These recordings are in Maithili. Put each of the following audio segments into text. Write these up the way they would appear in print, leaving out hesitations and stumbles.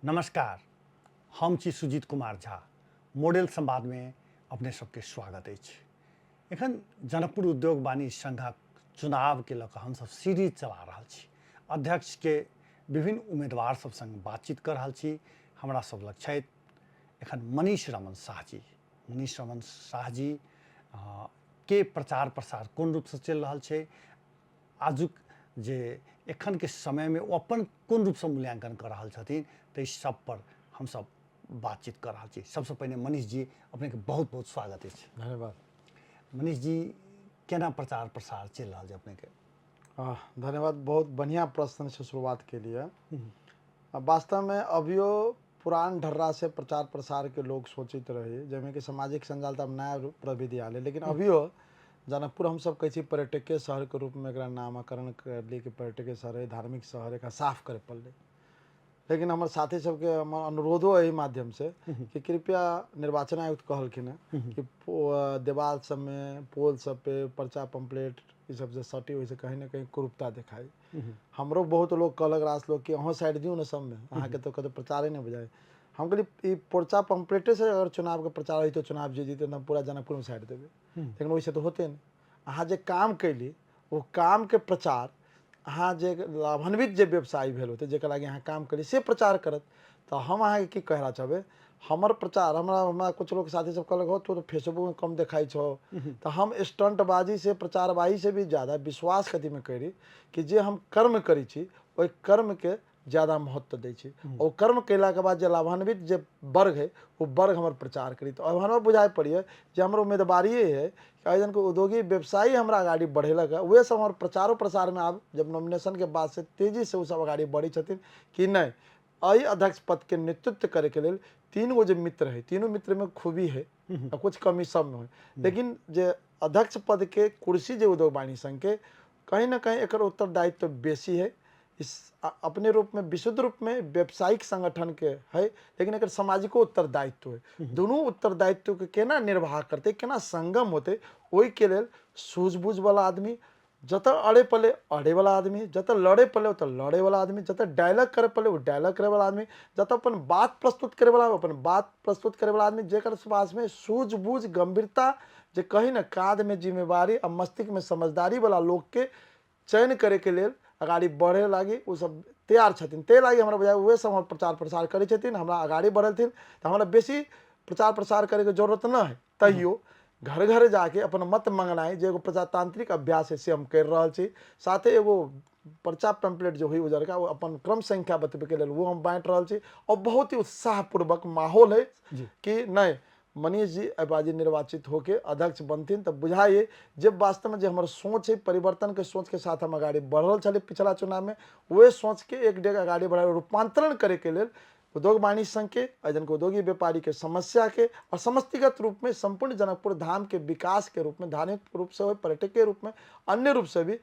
नमस्कार, हम छी सुजीत कुमार झा। मॉडल संवादमे अपने सबके स्वागत अछि। एखन जनकपुर उद्योग वाणिज्य संघक चुनावके लऽ कऽ हमसब सीरीज चला रहल छी। अध्यक्षके विभिन्न उम्मीदवार सब संग बातचीत कऽ रहल छी। हमरा सब लग छथि एखन मनीष रमन शाह जी। मनीष रमन शाह जी के प्रचार प्रसार कोन रूपसँ चलि रहल छै, आजुक जे एखनके समयमे ओ अपन कोन रूपसँ मूल्यांकन कऽ रहल छथिन, ताहि सब पर हमसब बातचीत कऽ रहल छी। सबसँ पहिने मनीष जी, अपनेके बहुत बहुत स्वागत अछि। धन्यवाद। मनीष जी, केना प्रचार प्रसार चलि रहल छै अपनेके? धन्यवाद, बहुत बढ़िया प्रश्न से शुरुआत के लिए। वास्तव में अभियो पुरान ढर्रा से प्रचार प्रसार के लोग सोचित रहे, जाहिमे कि सामाजिक सञ्जाल तऽ आब नया प्रविधि आयल है, लेकिन अभियो जनकपुर हमसब कहै छी पर्यटकीय शहरके रूपमे एकरा नामकरण करलियै कि पर्यटकीय शहर है, धार्मिक शहर, एकरा साफ करे पड़लै। लेकिन हमर साथी सबके हमर अनुरोधो एहि माध्यम से कि कृपया निर्वाचन आयुक्त कहलखिन हँ कि देवाल सबमे, पोल सब पे पर्चा पम्पलेट ई सब जे सटी ओहिसँ कहीं ने कहीं कुरूपता देखाइ। हमरो बहुत लोग कहलक रास लोग कि अहाँ साइड दियौ ने सबमे, अहाँके तऽ कतौ प्रचारे नहि बुझाइ। हम कहलियै ई पर्चा पम्पलेटे से अगर चुनावके प्रचार होइ तऽ चुनाव जे जीते हम पूरा जनकपुरमे साइड देबै, लेकिन ओहिसँ तऽ होते नहि। अहाँ जे काम कैली ओ कामके प्रचार अहाँ जे लाभान्वित जे व्यवसायी भेल होतै जेकर लागि अहाँ काम करी से प्रचार करत। तऽ हम अहाँके की कहला चाहबै, हमर प्रचार हमरा हमरा कुछ लोग साथी सब कहलक हो तू तऽ फेसबुकमे कम देखाइ छौ, तऽ हम स्टंटबाजी से प्रचारबाजी से भी ज़्यादा विश्वास कथीमे करी कि जे हम कर्म करै छी ओहि कर्मके ज़्यादा महत्व दै छी। ओ कर्म कयलाके बाद जे लाभान्वित जे वर्ग है ओ वर्ग हमर प्रचार करी। तऽ हमरा बुझाइ पड़ैए जे हमर उम्मीदवारिए है कि एहन उद्योगी व्यवसायी हमरा अगाडि बढ़ेलक है, उहे सब हमर प्रचारो प्रसारमे आब जब नॉमिनेशनके बाद से तेजी से ओ सब अगाडि बढ़ै छथिन कि नहि एहि अध्यक्ष पदके नेतृत्व करैके लेल तीन गो जे मित्र है, तीनों मित्रमे खूबी है आ कुछ कमी सबमे है, लेकिन जे अध्यक्ष पदके कुर्सी जे उद्योग वाणिज्य संघ के कहीं ना कहीं एकर उत्तरदायित्व बेसी है। इस अपने रूप में विशुद्ध रूप में व्यावसायिक संगठन के है, लेकिन एकर सामाजिको उत्तरदायित्व है। दोनों उत्तरदायित्व के केना निर्वाह करते, केना संगम होते, ओहि के लेल सूझबूझ वाला आदमी, जतऽ अड़े पड़ले अड़े वाला आदमी, जतऽ लड़े पड़ले ओतऽ लड़े वाला आदमी, जतऽ डायलॉग करे पड़ले ओ डायलॉग करे वाला आदमी, जतऽ अपन बात प्रस्तुत करे वाला अपन बात प्रस्तुत करे वाला आदमी, जेकर पास में सूझबूझ गंभीरता जे कही ना कांध में जिम्मेवारी आ मस्तिष्क में समझदारी वाला लोग के चयन करे के लेल अगाडि बढ़े लागी ओ सब तैयार छथिन। ताहि लागी हमरा बुझाइ उहे सब हमर प्रचार प्रसार करै छथिन, हमरा अगाडि बढ़ेलथिन। तऽ हमरा बेसी प्रचार प्रसार करैके जरूरत नहि है, तैयो घर घर जाके अपन मत मंगनाइ जे एगो प्रजातांत्रिक अभ्यास है से हम करि रहल छी। साथे एगो पर्चा पैम्पलेट जे होइ उजरका ओ अपन क्रम संख्या बतबैके लेल वो हम बाँटि रहल छी और बहुत ही उत्साहपूर्वक माहौल है कि नहि मनीष जी अबाजी निर्वाचित होके अध्यक्ष बनथिन। तऽ बुझाइए जे वास्तवमे जे हमर सोच है परिवर्तनके सोचके साथ हम अगाडि बढ़ल छलै पिछला चुनावमे, वह सोचके एक डेग अगाडि बढ़ा रूपांतरण करैके लेल उद्योग वाणिज्य संघ के अजन के उद्योगी व्यापारी के समस्या के और समष्टिगत रूप में संपूर्ण जनकपुर धाम के विकास के रूप में, धार्मिक रूप से हो, पर्यटक के रूप में, अन्य रूप से भी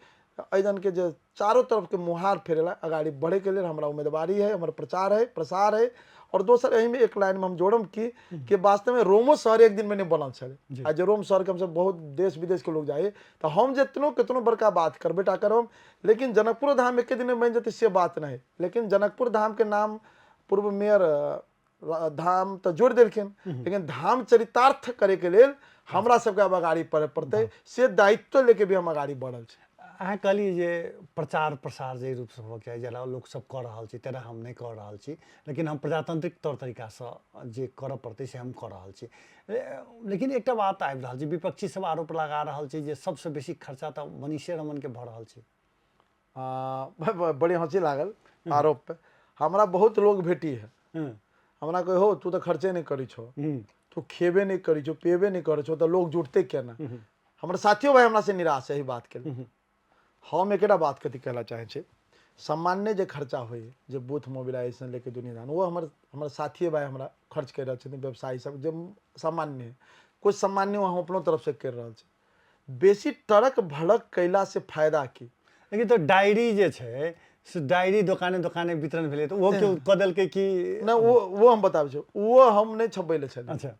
अजन के जो चारों तरफ के मुहार फेरेला अगाडि बढ़े के लेल हमरा उम्मीदवारी है, हमर प्रचार है, प्रसार है। और दोसर एही में एक लाइन में हम जोड़म कि वास्तव में रोमो शहर एक दिन में नहीं बनल छलै। आ जे रोम शहर के हमसब बहुत देश विदेश के लोग जाइए तऽ हम जितनो केतनो बड़का बात करबे टा करब, लेकिन जनकपुर धाम एके दिन में बनि जेतै से बात नहीं। लेकिन जनकपुर धाम के नाम पूर्व मेयर धाम तऽ जोड़ि देलखिन, लेकिन धाम चरितार्थ करे के लेल हमरा सबके आब अगाडि बढ़े पड़तै, से दायित्व लेके भी हम अगाडि बढ़ल छी। अहाँ कहलियै जे प्रचार प्रसार जाहि रूपसँ होबऽके चाही, जेना लोक सब कऽ रहल छै तेना हम नहि कऽ रहल छी, लेकिन हम प्रजातांत्रिक तौर तरीकासँ जे करऽ पड़तै से हम कऽ रहल छी। लेकिन एकटा बात आबि रहल छै, विपक्षी सब आरोप लगा रहल छै जे सबसँ बेसी खर्चा तऽ मनीषे रमनके भऽ रहल छै। बड़ी हँसी लागल आरोप पे। हमरा बहुत लोग भेटी है, हमरा कहे हो तू तऽ खर्चे नहि करै छौ, तू खेबे नहि करै छौ, पिएबे नहि करै छौ, तऽ लोग जुटते केना। हमर साथियो भाई हमरा से निराश है एहि बात के लेल। हम एकेटा बात कथी कहला चाहै छी, सामान्य जे खर्चा होइ जे बूथ मोबिलाइजेशन लेके दुनिया जान, वो हमर हमर साथिये भाई हमरा खर्च करि रहल छथिन, व्यवसायी सब जे सामान्य है, कुछ सामान्य हम अपनो तरफ से करि रहल छी। बेसी टरक भड़क कैला से फायदा की? लेकिन तऽ डायरी जे छै से डायरी दोकाने दोकाने वितरण भेलै, तऽ ओहो केओ कऽ देलकै कि नहि? वो हम बताबै छी, वो हम नहि छपबै लए छलियै।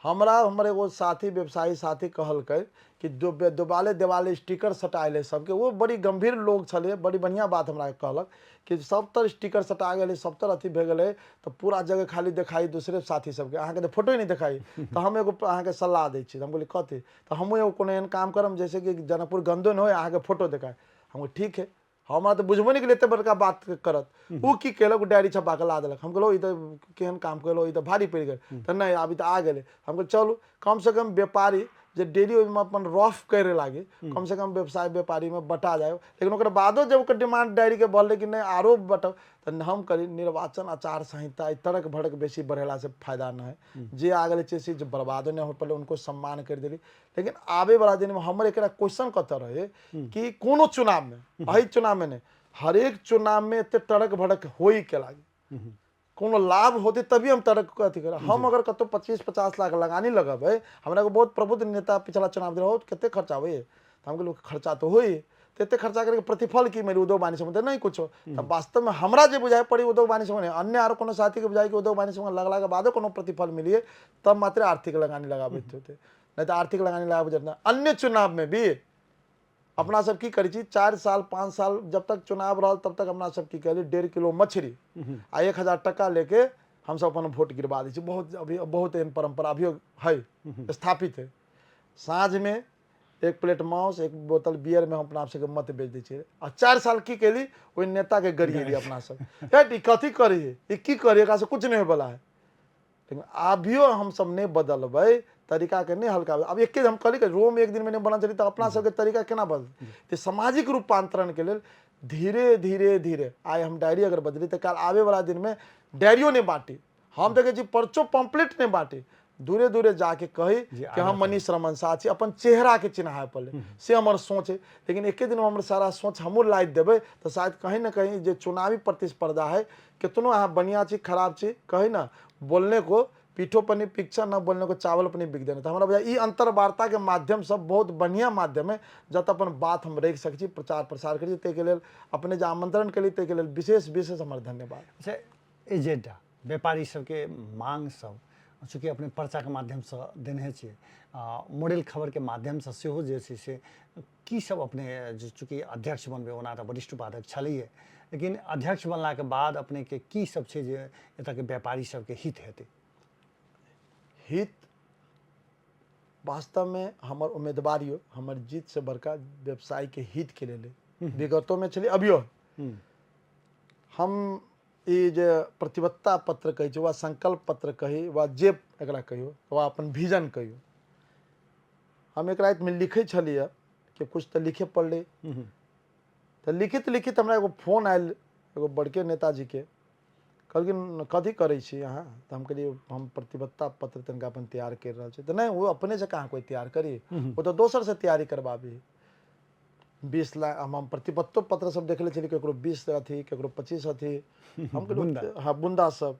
हमरा हमर एगो साथी व्यवसायी साथी कहलकै कि देवाले देवाले स्टिकर सटायल है सबके। वो बड़ी गंभीर लोग छलै, बड़ी बढ़िआँ बात हमरा कहलक कि सब तर स्टिकर सटा गेलै, सब तर अथी भए गेलै, तऽ पूरा जगह खाली देखाइ दोसरे साथी सबके, अहाँके तऽ फोटो ही नहि देखाइ। तऽ हम एगो अहाँके सलाह दै छी। तऽ हम कहलियै कथी? तऽ हमहूँ एगो कोनो एहन काम करब जैसे कि जनकपुर गन्दो नहि होइ, अहाँके फोटो देखाय। हम कहलियै ठीक है। हमरा तऽ बुझबो नहि केलियै एते बड़का बात करत। ओ की केलक, ओ डायरी छपा कऽ ला देलक। हम कहलहुँ ई तऽ केहन काम केलहुँ, ई तऽ भारी पड़ि गेल। तऽ नहि, आब ई तऽ आ गेलै। हम कहलियै चलू, कमसँ कम व्यापारी जे डेली ओहिमे अपन रफ करे लागी, कमसँ कम व्यवसाय व्यापारीमे बटा जाय। लेकिन ओकर बादो जब ओकर डिमांड डायरीके बढ़लै कि नहि आरो बटाउ, तऽ हम कहली निर्वाचन आचार संहिता ई तड़क भड़क बेसी बढ़ेलासँ फायदा नहि है। जे आ गेलै से जे बर्बादो नहि हो पड़लै, उनको सम्मान करि देली। लेकिन आबे वाला दिन में हमर एकरा क्वेश्चन कतऽ रहे कि कोनो चुनाव में, एहि चुनाव में नहि, हरेक चुनाव में एते तड़क भड़क होई के लागे, कोनो लाभ होते तभी हम तड़क अथी करब। हम अगर कतौ 25-50 लाख लगानी लगबै, हमरा एगो बहुत प्रबुद्ध नेता पिछला चुनाव दिल हो, कते खर्चा होई? तऽ हम कहलियै खर्चा तऽ होई, तऽ एते खर्चा करके प्रतिफल की मिली उद्योग वाणिज्य संघ? नहि कुछो। तऽ वास्तव में हमरा जे बुझाइ पड़ी उद्योग वाणिज्य संघ, अन्य आरो कोनो साथी के बुझाइ कि उद्योग वाणिज्य संघ लगला के बादो कोनो प्रतिफल मिलिए तब मात्र आर्थिक लगानी लगाबैत होते, नहीं तऽ आर्थिक लगानी लगाबै जरूरत। अन्य चुनाव में भी अपना सब की करै छी, 4 साल 5 साल जब तक चुनाव रहल तब तक अपना सब की कहली, 1.5 किलो मछली आ 1000 टका लेके हमसब अपन वोट गिरवा दै छी। बहुत अभी बहुत एहन परंपरा अभियो है, स्थापित है। साँझ में 1 प्लेट मांस 1 बोतल बियर में हम अपना सबके मत बेच दै छियै। आ 4 साल की केली, ओहि नेता के गरियेली अपना सब, हेट ई कथी करी, ई की करी, एकरा से कुछ नहीं होय वाला है। लेकिन अभियो हम सब नहीं बदलबै, तरीका के नहीं हल्का। अब एके हम कहली कि रोम एक दिन में नहीं बनल छलै, तऽ अपना सबके तरीका केना बदलतै? तऽ सामाजिक रूपांतरण के लेल धीरे धीरे धीरे आइ हम डायरी अगर बदली तऽ काल्हि आबे वाला दिन में डायरियो नहीं बांटी, हम देखै छी पर्चो पम्पलेट नहीं बांटी, दूरे दूरे जाके कही कि हम मनीष रमन शाह छी, अपन चेहरा के चिन्हाए पड़लै, से हमर सोच है। लेकिन एके दिन हमर सारा सोच हमहूँ लादि देबै तऽ शायद कहीं ना कहीं जे चुनावी प्रतिस्पर्धा है, कितनो अहाँ बढ़िआँ छी खराब छी, कही ना बोलने को पीठो पर नहीं पिक्चर न बोलने को चावल पर नहीं बिक देना। तऽ हमरा बुझाइ ई अंतर्वार्ता के माध्यम से बहुत बढ़िआँ माध्यम है जतऽ अपन बात हम रखि सकै छी, प्रचार प्रसार करै छी। ताहिके लेल अपने जे आमंत्रण केली ताहिके लेल विशेष विशेष हमर धन्यवाद। अच्छा, एजेंडा व्यापारी सबके मांग सब चूँकि अपने पर्चाके माध्यमसँ देने छियै, मॉडल खबरके माध्यमसँ सेहो जे छै से की सब अपने जे चूँकि अध्यक्ष बनबै, ओना तऽ वरिष्ठ उपाध्यक्ष छलैए, लेकिन अध्यक्ष बनलाके बाद अपनेके की सब छै जे एतऽके व्यापारी सबके हित हेतै? हित वास्तवमे हमर उम्मीदवारियो हमर जीत से बड़का व्यवसायके हितके लेल विगतोमे छलै, अभियो हम ई जे प्रतिबद्धता पत्र कहै छै वा संकल्प पत्र कही वा जे एकरा कहियौ वा अपन विजन कहियौ, हम एक रातिमे लिखै छलियै कि कुछ तऽ लिखे पड़लै। तऽ लिखित लिखित हमरा एगो फोन आयल एगो बड़के नेताजीके, कहलखिन कथी करै छी अहाँ? तऽ हम कहलियै हम प्रतिबद्धता पत्र तनिका अपन तैयार करि रहल छी। तऽ नहि, ओ अपनेसँ कहाँ कोइ तैयार करी, ओ तऽ दोसरसँ तैयारी करबाबी। 20 लाख हम प्रतिपत्तो पत्र सब देखले छली, केकरो 20 अथी, केकरो 25 अथी। हम कहलियै हाँ बुंदा सब।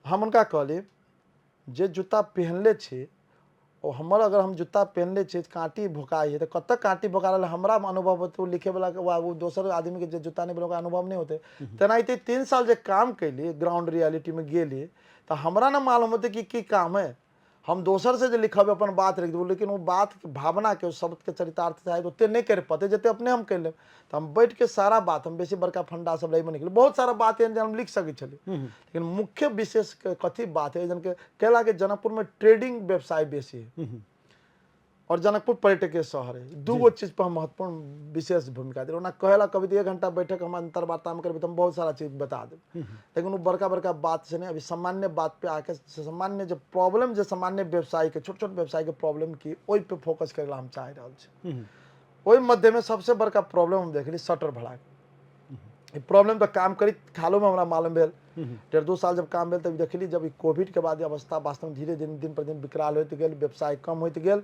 हम हुनका कहली जे जूता पहनले छी ओ हमर, अगर हम जूता पहनले छी काँटी भोकाइ है तऽ कतऽ काँटी भोका रहल हमरा अनुभव होतै, ओ लिखे वाला के वा ओ दोसर आदमी के जे जूता नहि ओकरा अनुभव नहि होतै। तेनाहिते 3 साल जे काम कैली, ग्राउंड रियलिटी में गेली, तऽ हमरा ने मालूम होतै कि की काम है। हम दोसर से जे लिखबै अपन बात रख देबै, लेकिन ओ बात के भावना के शब्द के चरितार्थ शायद ओते नहि कर पते जते अपने हम कर लेब। तऽ हम बैठ के सारा बात, हम बेसी बड़का फंडा सब रही निकले, बहुत सारा बात एहन जे हम लिख सकै छलियै, लेकिन मुख्य विशेष कथी बात है जन के कैला के जनकपुर में ट्रेडिंग व्यवसाय बेसी है और जनकपुर पर्यटकीय शहर है। दूगो चीज पर हम महत्वपूर्ण विशेष भूमिका दे। ओना कहेला कभी तो 1 घंटा बैठक हम अंतर्वार्ता में करबे तो हम बहुत सारा चीज बता देब, लेकिन वो बड़का बड़का बात से नहीं, अभी सामान्य बात पे आके सामान्य जो प्रॉब्लम जे सामान्य व्यवसाय के छोट छोट व्यवसाय के प्रॉब्लम की ओहि पे फोकस करे ला हम चाहि रहल छी। ओहि मध्य में सबसे बड़का प्रॉब्लम हम देखली शटर भाड़ा के। प्रॉब्लम तो काम करी खालो में हमरा मालूम भेल, 1.5-2 साल जब काम भेल तब देखली जब कोविड के बाद अवस्था वास्तव में धीरे धीरे दिन पर दिन विकराल होइत गेल, व्यवसाय कम होइत गेल।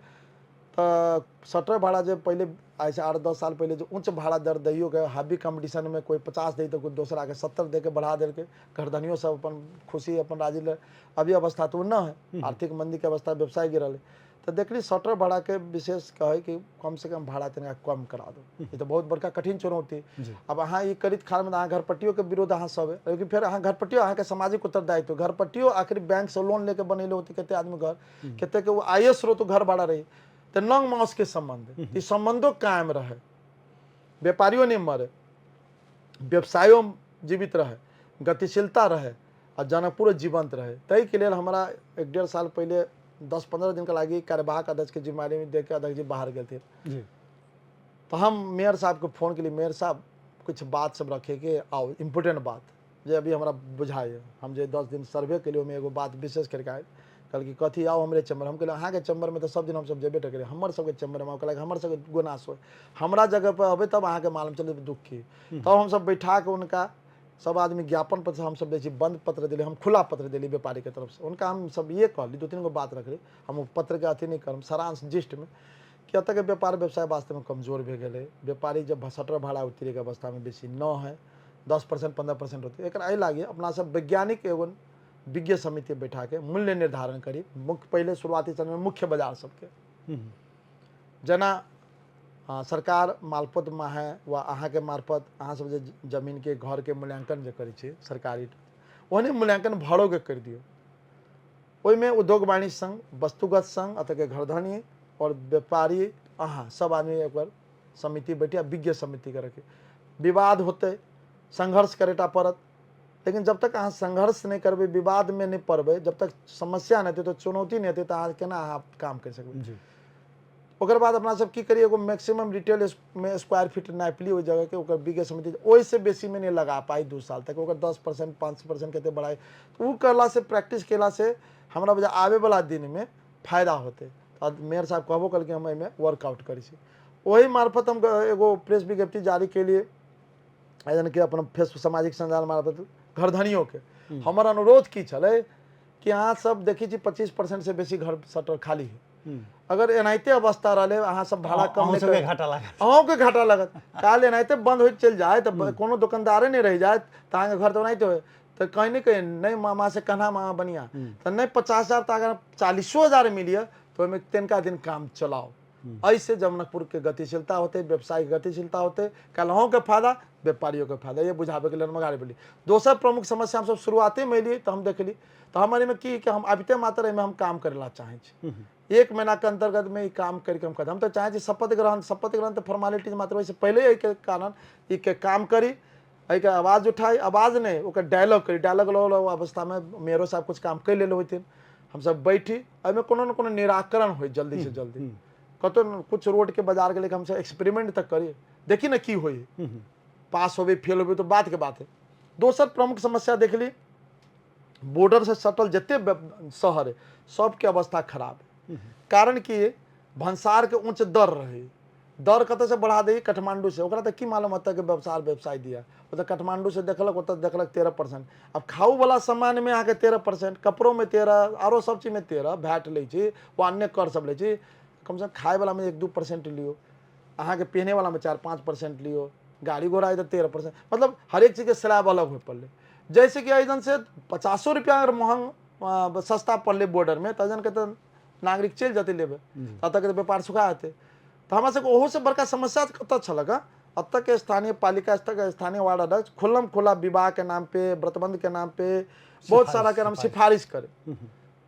तऽ शटर भाड़ा जे पहले आइ से 8-10 साल पहले जो उच्च भाड़ा दर दैयो के हावी कंपटीशन में कोई 50 दै तो कोई दोसरा के 70 दे के बढ़ा देलकै, घरधनियो सब अपन खुशी अपन राजी ले। अभी अवस्था तो न है, आर्थिक मंदी के अवस्था व्यवसाय गिरल है। तऽ देखली शटर भाड़ाके विशेष कहै कि कम से कम भाड़ा तनिका कम करा दो। ई तऽ बहुत बड़का कठिन चुनौती। आब अहाँ ई करैत खालमे तऽ अहाँ घरपट्टियोके विरोध अहाँ सब है, लेकिन फेर अहाँ घरपट्टियो अहाँके सामाजिक उत्तरदायित्व, घरपट्टियो आखिर बैंक से लोन लेके बनेले होते कते आदमी घर, कते के वो आय स्रोत घर भाड़ा रही, तऽ नंग माउस के संबंध, ई संबंधो कायम रहे, व्यापारियो नहीं मरे, व्यवसायो जीवित रहे, गतिशीलता रहे आ जनकपुर जीवंत रहे। ताहिके लेल हमरा 1-1.5 साल पहिले 10-15 दिन के लागि कार्यवाहक अध्यक्ष के जिम्मेदारी में देके अध्यक्ष जी बाहर गेल थे। तो हम मेयर साहब के फोन के लिए, मेयर साहब कुछ बात सब रखे के आओ, इम्पोर्टेंट बात जे अभी हमरा बुझाए, हम जे 10 दिन सर्वे के लिए ओहिमे एगो बात विशेष करके आयल, कहल कि कथी आओ हमरे चैम्बर। हम कहलियै अहाँके चैम्बर में तऽ सब दिन हमसब जेबे टा करियै, हमर सबके चैम्बर में। कहलक हमर सबके गुनास होय, हमरा जगह पर अबै तब अहाँके मालूम चलत दुख की। तब हमसब बैठा के उनका सब आदमी ज्ञापन पत्र हमसब दै छी, बंद पत्र दिली, हम खुला पत्र दिली व्यापारी के तरफ से। उनका हम सब ये कहली, 2-3 गो बात रखली, हम ओ पत्र के अथी नहीं करब, सारांश जिस्ट में कि एतऽ के व्यापार व्यवसाय वास्तव में कमजोर भए गेलै। व्यापारी जब शटर भाड़ा उतरैके अवस्था में बेसी न है, 10% 15% होतै। एकर एहि लागी अपना सब वैज्ञानिक एगो विज्ञ समिति बैठा के मूल्य निर्धारण करी, मुख्य पहिले शुरुआती चरण में मुख्य बाजार सबके, जेना सरकार मालपोत माहे वा अहाँके मार्फत अहाँ सब जे जमीन के घर के मूल्यांकन जे करै छी सरकारी, ओहने मूल्यांकन भाड़ोके करि दियौ। ओहिमे उद्योग वाणिज्य संघ, वस्तुगत संघ, एतऽके घरधनी और व्यापारी, अहाँ सब आदमी एकर समिति बैठी आ विज्ञ समिति के रखी। विवाद होतै, संघर्ष करेटा पड़त, लेकिन जब तक अहाँ संघर्ष नहि करबै, विवाद में नहि पड़बै, जब तक समस्या नहि हेतै, तऽ चुनौती नहि हेतै, तऽ अहाँ केना अहाँ काम करि सकबै। ओकर बाद अपना सब की करी, एगो मैक्सिमम रिटेल में स्क्वायर फीट नापि ली ओहि जगह के, ओकर विज्ञ समिति ओहिसँ बेसी में नहि लगा पाइ 2 साल तक, ओकर 10% 5% कते बढ़ाइ, तऽ ओ करला से प्रैक्टिस केला से हमरा बुझा आबे वाला दिन में फायदा होतै। तऽ मेयर साहब कहबो कलखिन हम एहिमे वर्कआउट करै छी। ओहि मार्फत हम एगो प्रेस विज्ञप्ति जारी केलियै, यानी कि अपन फेसबुक सामाजिक सञ्जाल मार्फत घरधनियों के हमर अनुरोध की छलै कि अहाँ सब देखै छी 25% से बेसी घर शटर खाली है, अगर एनाहिते अवस्था रहलै अहाँ सब भाड़ा कम अहूँ नहि सबके घाटा लागत, अहूँके घाटा लागत। काल्हि एनाहिते बंद होइत चलि जाय तऽ कोनो दोकानदारे नहि रहि जायत तऽ अहाँके घर तऽ ओनाहिते होय, तऽ कहीं ने कहीं नहि मामा से कन्हा मामा बनिया, तऽ नहि 50,000 तऽ अगर 40,000 मिलिए तऽ ओहिमे तनिका दिन काम चलाओ। एहिसे जनकपुर के गतिशीलता होतै, व्यवसायिक गतिशीलता होतै, काल्हि अहूँके फायदा, व्यापारियोके फायदा। ये बुझाबैके लेल हम अगाडि बढ़ली। दोसर प्रमुख समस्या हमसब शुरुआते में एलियै तऽ हम देखली, तऽ हमर एहिमे की कि हम आबिते मात्र एहिमे हम काम करे ला चाहै छी, 1 महीना के अंतर्गत में ई काम करके हम हम तऽ चाहै छी शपथ ग्रहण, शपथ ग्रहण तऽ फॉर्मेलिटीज मात्र, ओहिसँ पहिले एहिके कारण ई के काम करी, एहिके आवाज उठाई, आवाज नहि ओकर डायलॉग करी, डायलॉग लऽ अवस्थामे मेयरो साहब कुछ काम करि लेले होथिन, हमसब बैठी एहिमे कोनो ने कोनो निराकरण होइ जल्दी से जल्दी। कतौ कुछ रोड के बाजार के लेके हमसब एक्सपेरिमेंट तक करी, देखी ने की होइ, पास होबे फेल होबे तो बात के बात है। दोसर प्रमुख समस्या देखली, बॉर्डर से सटल जते शहर है सबके अवस्था खराब है। कारण की भंसार के ऊंच दर रहे, दर कतऽ से बढ़ा दै काठमांडू से, ओकरा तऽ की मालूम एतऽ के व्यवसाय व्यवसाय दिया, ओ तऽ काठमांडू से देखलक, ओतऽ देखलक 13%। आब खाउ वाला सामान में अहाँके 13%, कपड़ो में 13, आरो सब चीज में 13 भैट लै छी वा अन्य कर सब लै छी, कम से कम खाय वाला में 1-2% लियौ, अहाँके पहने वाला में 4-5% लियौ, गाड़ी घोड़ा है तऽ 13%, मतलब हरेक चीज के स्लैब अलग होइ पड़लै। जैसे कि एहिजन से 50 रुपया अगर महंग सस्ता पड़लै बॉर्डर में तऽ एहिजन के तऽ नागरिक चलि जेतै लेबै, तब तक व्यापार सुखा हेतै। तऽ हमरा सबके ओहो से बड़का समस्या कतऽ छलक हँ, एतऽ के स्थानीय पालिका, एतऽ के स्थानीय वार्ड अध्यक्ष खुल्लम खुल्ला विवाह के नाम पे, व्रतबंध के नाम पे, बहुत सारा के नाम सिफारिश करे।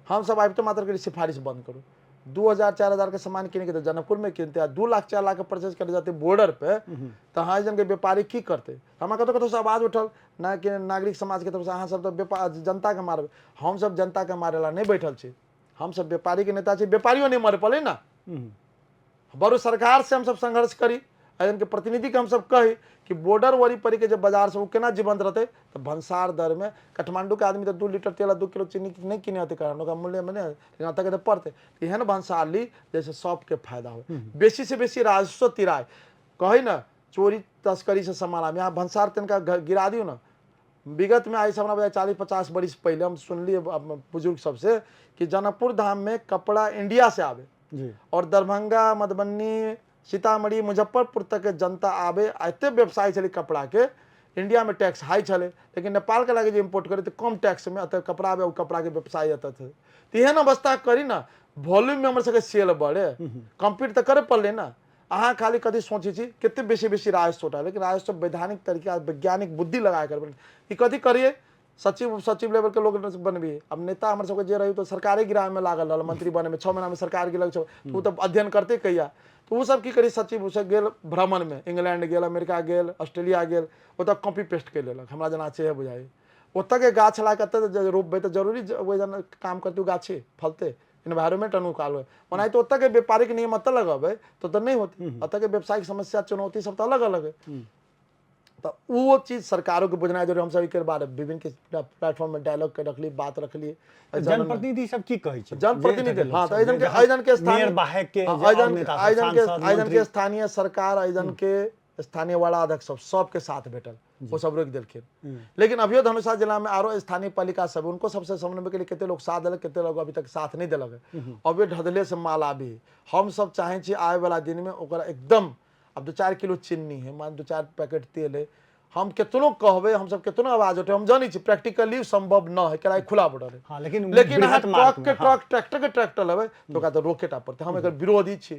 हम सब आबिते मात्र के सिफारिश बंद करू। 2000 4000 के सामान किने के तऽ जनकपुर में किनते, आ 2 लाख 4 लाख के परचेज करे जाते बॉर्डर पे, तऽ हाँ जन के व्यापारी की करते। हमरा कतौ कतौ से आवाज उठल ना कि नागरिक समाज के तरफ से, अहाँ सब तऽ व्यापार जनता के मारबै, हम सब जनता के मारे ला नहीं बैठल छी, हम सब व्यापारी के नेता छी, व्यापारियों नहीं मरे पड़े ना, बरु सरकार से हम सब संघर्ष करी, एहन के प्रतिनिधि के हम सब कही कि बॉर्डर वरी परी के जे बाजार से ओ केना जीवंत रहते। तऽ भंसार दर में काठमांडू के आदमी तऽ 2 लीटर तेल आ 2 किलो चीनी नहीं किने होते, कारण ओकरा मूल्य में नहीं, लेकिन एतऽ के तऽ पड़तै। एहन भंसार ली जैसे सबके फायदा हो, बेसी से बेसी राजस्व तिराए, कही ना चोरी तस्करी से सामान आब, यहाँ भंसार तनिका गिरा दियौ ना। विगत में आइ से हमरा 40-50 बरिस पहले हम सुनलिए बुजुर्ग सबसे कि जनकपुर धाम में कपड़ा इंडिया से आवे और दरभंगा, मधुबनी, सीतामढ़ी, मुजफ्फरपुर तक के जनता आवे, एते व्यवसाय छलै कपड़ा के, इंडिया में टैक्स हाई छलै, लेकिन नेपाल के लागे जे इम्पोर्ट करे तो कम टैक्स में एतऽ कपड़ा आवे, ओ कपड़ा के व्यवसाय एतऽ छै। तऽ एहन अवस्था करी ना, वॉल्यूम में हमर सबके सेल बढ़े, कम्पीट तऽ करे पड़लै ने। अहाँ खाली कथी सोचै छी कते बेसी बेसी राजस्व उठा, लेकिन राजस्व वैधानिक तरीका वैज्ञानिक बुद्धि लगा कर ई कथी करिए, सचिव सचिव लेवल के लोग बनबिए। अब नेता हमर सबके जे रही तो सरकारी गिरावे में लागल रहल, मंत्री बने में 6 महीना में सरकार गिरल छौ, तो उ तऽ अध्ययन करते कहिया, तो उ सब की करी, सचिव सब गेल भ्रमण में, इंग्लैंड गेल, अमेरिका गेल, ऑस्ट्रेलिया गेल, ओतऽ कॉपी पेस्ट कर लेलक। हमरा जेना छै बुझाइ ओतऽ के गाछ ला कऽ एतऽ रोपबै तऽ जरूरी ओहि जेना काम करतै, ओ गाछे फलतै, इन्वायरमेंट अनुकूल होइ। ओनाहिते ओतऽ के व्यापारिक नियम एतऽ लगेबै तऽ ओतऽ नहि होतै, एतऽ के व्यावसायिक समस्या चुनौती सब तऽ अलग अलग है। तऽ ओ चीज सरकारों के बुझनाइ जरूरी। हमसब एकर बारे विभिन्न के प्लेटफॉर्म में डायलॉग के रखली, बात रखली। जनप्रतिनिधि सब की कहै छै? जनप्रतिनिधि, हाँ, तऽ एहिजन के एहिजन के स्थानीय मेयर बाहेक के हाँ, एहिजन एहिजन के एहिजन के स्थानीय सरकार, एहिजन के स्थानीय वार्ड अध्यक्ष सब सबके साथ भेटल, वो सब रोकि देलखिन। लेकिन अभियो धनुषा जिला में आरो स्थानीय पालिका सब, उनको सबसे समन्वय के लिए कते लोग साथ देलक, कते लोग अभी तक साथ नहीं देलक। अभी ढदले से माल आबी, हम सब चाहे छी आए वाला दिन में ओकरा एकदम, अब 2-4 किलो चीनी है, मान 2-4 पैकेट तेल है, हम केतनो कहबै, हम सब केतनो आवाज उठे, हम जानै छी प्रैक्टिकली संभव न है, किया खुला बॉर्डर है। हाँ, लेकिन लेकिन अहाँ ट्रक के ट्रक, ट्रैक्टर के ट्रैक्टर लेबै तऽ ओकरा तऽ रोके टा पड़तै। हम एकर विरोधी छी,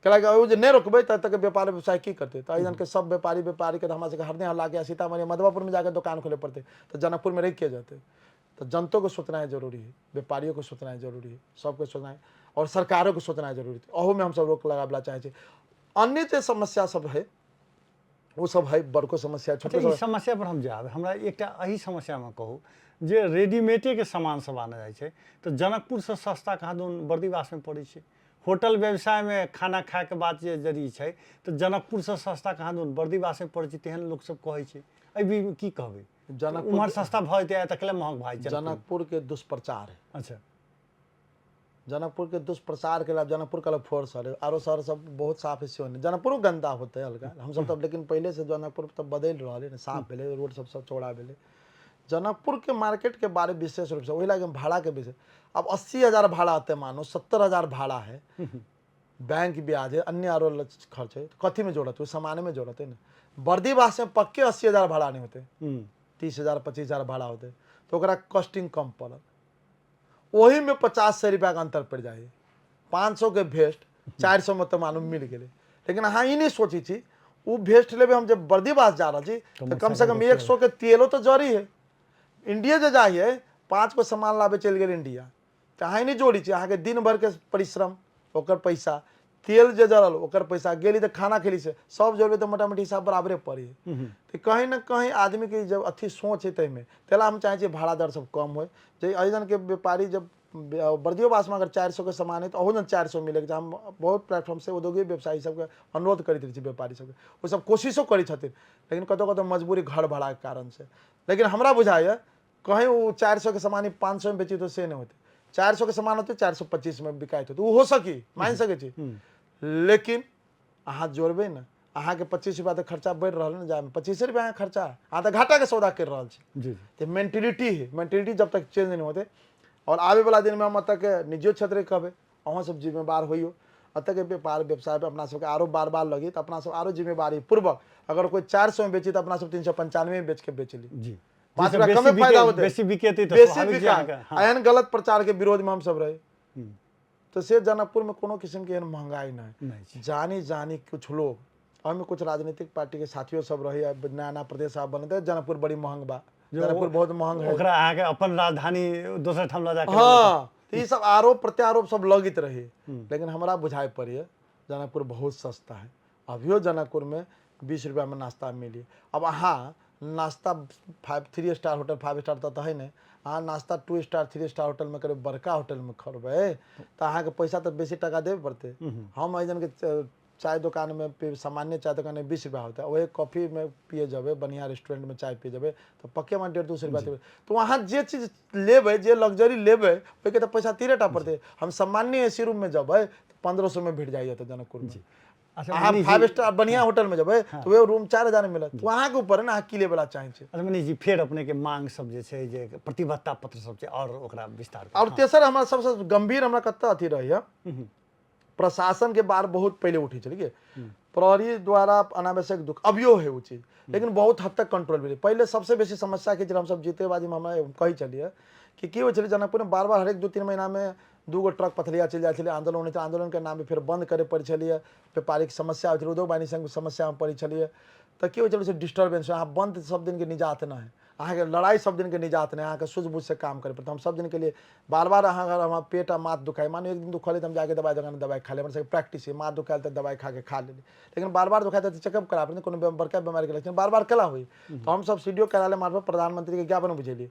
कैलाकि ओ जे नहि रोकबै तब तक व्यापार व्यवसाय की करतै। तऽ एहि के सब व्यापारी व्यापारी के हमरा सबके हरने हल्ला के सीतामढ़ी मधुबापुर में जाके दोकान खोले पड़तै, तऽ जनकपुर में रहि के जेतै। तऽ जनतो के सोचनाइ जरूरी है, व्यापारियों के सोचनाइ जरूरी है, सबके सोचनाइ और सरकारों के सोचनाइ जरूरी है। अहू में हमसब रोक लगाबला चाहै छी। अन्य जे समस्या सब है ओ सब है, बड़को समस्या छोटको। अच्छा, ई समस्या पर हम जायब। हमरा एकटा एहि समस्यामे कहू जे रेडीमेडेके सामान सब आनल जाइ छै तऽ जनकपुरसँ सस्ता कहाँ दन बर्दिवासमे पड़ै छै। होटल व्यवसायमे खाना खायके बात जे जरी छै तऽ जनकपुरसँ सस्ता कहाँ दन बर्दिवासमे पड़ै छै, तेहन लोकसब कहै छै। एहि बीचमे की कहबै? जनकपुर उम्हर सस्ता भऽ जेतै तऽ कैला महग भऽ जाइ? जनकपुर के दुष्प्रचार है। अच्छा, जनकपुर के दुष्प्रचार के बाद जनकपुर के अलग फोर शहर है, आरो शहर सब बहुत साफ है, सेहो नहीं, जनकपुरो गंदा होते हल्का हमसब तब, लेकिन पहले से जनकपुर तब बदलि रहल है, साफ भेलै, रोड सब सब चौड़ा भेलै। जनकपुर के मार्केट के बारे विशेष रूप से वही लागे भाड़ा के विषय, अब 80,000 भाड़ा आते, मानो 70,000 भाड़ा है, बैंक ब्याज है, अन्य आरो खर्च है, तो कथी में जोड़त, वो सामान में जोड़त है ना। बर्दीवास में पक्के 80,000 भाड़ा नहीं होते, 30,000 25,000 भाड़ा होते, तो ओकरा कॉस्टिंग कम पड़ल, ओही में 50-100 रुपया के अंतर पड़ जाए। 500 के भेस्ट 400 में तो मालूम मिल गेलै, लेकिन अहाँ ई नहीं सोचै छी ओ भेस्ट लेबै हम जब बर्दीवास जा रहल छी तऽ कम से कम 100 के तेलो तऽ जरी है। इंडिया जे जाइए 5 गो सामान लाबे चलि गेल इंडिया, तऽ अहाँ ई नहि जोड़ै छी अहाँके दिन भरिके परिश्रम ओकर पैसा, तेल जे जरल ओकर पैसा, गेली तऽ खाना खेली से सब जोड़बै तऽ मोटा मोटी हिसाब बराबरे पड़े। तऽ कहीं ना कहीं आदमी के जब अथी सोच है ताहिमे तेला हम चाहै छियै भाड़ा दर सब कम होइ, जे एहिजनके व्यापारी जब बर्दियोवासमे अगर 400 के सामान है तऽ अहू जन 400 मिलेके चाही। हम बहुत प्लेटफॉर्म से औद्योगिक व्यवसायी सबके अनुरोध करैत रहै छी, व्यापारी सबके, ओ सब कोशिशो करै छथिन, लेकिन कतौ कतौ मजबूरी घर भाड़ाके कारण से। लेकिन हमरा बुझाइए कहीं ओ 400 के सामान 500 में बेची तो से नहीं होते, 400 के सामान होते 425 में बिकाइत होते, ओ हो सकी मान सकै छी, लेकिन अहाँ जोड़बै ने अहाँके 25 रुपया तऽ खर्चा बढ़ि रहल ने, जायमे 25 रुपया अहाँ खर्चा, अहाँ तऽ घाटाके सौदा करि रहल छी। जी तऽ मेंटेलिटी है, मेंटेलिटी जब तक चेंज नहीं होते, और आबे वाला दिन में हम एतऽ के निजियो क्षेत्र के कहबै अहाँ सब जिम्मेवार होइयो, एतऽ के व्यापार व्यवसाय पे अपना सबके आरो बार बार लगी तऽ अपना सब आरो जिम्मेवारी पूर्वक अगर कोई 400 में बेची तऽ अपना सब 395 में बेच के बेच ली, 5 रुपया कमे फायदा होतै, बेसी बिकेतै तऽ बेसी स्वाभाविक जे बिका। अहाँके, हाँ। एहन गलत प्रचार के विरोध में हम सब रहे तो से जनकपुर में कोनो किस्म के एहन महंगाई नहीं नहीं छै। जानी जानी कुछ लोग, ओहिमे कुछ राजनीतिक पार्टी के साथियों सब रहे, नया नया प्रदेश आब बनते, जनकपुर बड़ी महंग बा, जनकपुर बहुत महंग है, ओकरा अहाँके अपन राजधानी दोसर ठाम लऽ जाके, हाँ, तऽ ई सब आरोप प्रत्यारोप सब लगैत रहे, लेकिन हमरा बुझाइ पड़ैए जनकपुर बहुत सस्ता है। अभियो जनकपुर में 20 रुपया में नाश्ता मिली। अब अहाँ नाश्ता 3 स्टार होटल 5 स्टार तऽ है नहि, अहाँ नाश्ता 2 स्टार 3 स्टार होटल में करबै, बड़का होटल में करबै तऽ अहाँके पैसा तऽ बेसी टाका देबे पड़तै। हम एहिजनके चाय दोकान में सामान्य चाय दोकान में 20 रुपया होता है, वही कॉफी में पिए जेबै, बढ़िया रेस्टोरेंट में चाय पिए जेबै तऽ पक्के में 150-200 रुपया देबै। तऽ अहाँ जे चीज लेबै, जे लग्जरी लेबै, ओहिके तऽ पैसा तीरे टा पड़तै। हम सामान्य ए सी रूम में जेबै तऽ 1500 में भेट जाइए तऽ जनकपुर में। अच्छा, अहाँ मनीष जी- 5 स्टार बढ़िया होटल में जेबै तऽ वएह रूम 4000 में मिलत, तऽ अहाँके ऊपर है ने अहाँ की लेबे ला चाहै छी। अच्छा मनीष जी, फेर अपने के मांग सब जे छै, जे प्रतिबद्धता पत्र सब छै, और ओकरा विस्तार करू। और तेसर हमरा सबसँ गंभीर हमरा कतऽ अथी रहैया, प्रशासन के बार बहुत पहले उठै छलै कि प्रहरी द्वारा अनावश्यक दुख, अभियो है ओ चीज, लेकिन बहुत हद तक कंट्रोल भेलै। पहले सबसे बेसी समस्या की छलै, हमसब जीते बाजी में हमरा कहै छलियै कि की होइ छलै जनकपुर में बार बार हरेक 2-3 महीना में 2 गो ट्रक पथलिया चलि जाइ छलै। आंदोलन होइ, आंदोलनके नाम पे फेर बंद करे पड़ै छलैए। व्यापारिक समस्या होइ छलै, उद्योग वाणिज्य संघ समस्यामे पड़ै छलैए। तऽ की होइ छलै से डिस्टर्बेंस। अहाँ बंद सब दिनके निजात नहि है, अहाँके लड़ाइ सब दिनके निजात नहि, अहाँके सूझबूझसँ काम करे पड़त। हम सब दिनके लिए बार बार अहाँ अगर हमरा पेट आ माथ दुखाइ, मानू एक दिन दुखल तऽ हम जाके दवाइ दोकान दवाइ खा लेब। हमर सबके प्रैक्टिस है, माथ दुखायल तऽ दवाइ खा के खा लेली, लेकिन बार बार दुखाइ तऽ चेकअप करा पड़तै। कोनो बड़का बीमारीके लक्षण बार बार केना होइ? तऽ हमसब सी डी ओ कार्यालय मार्फत प्रधानमंत्रीके ज्ञापन बुझेलियै।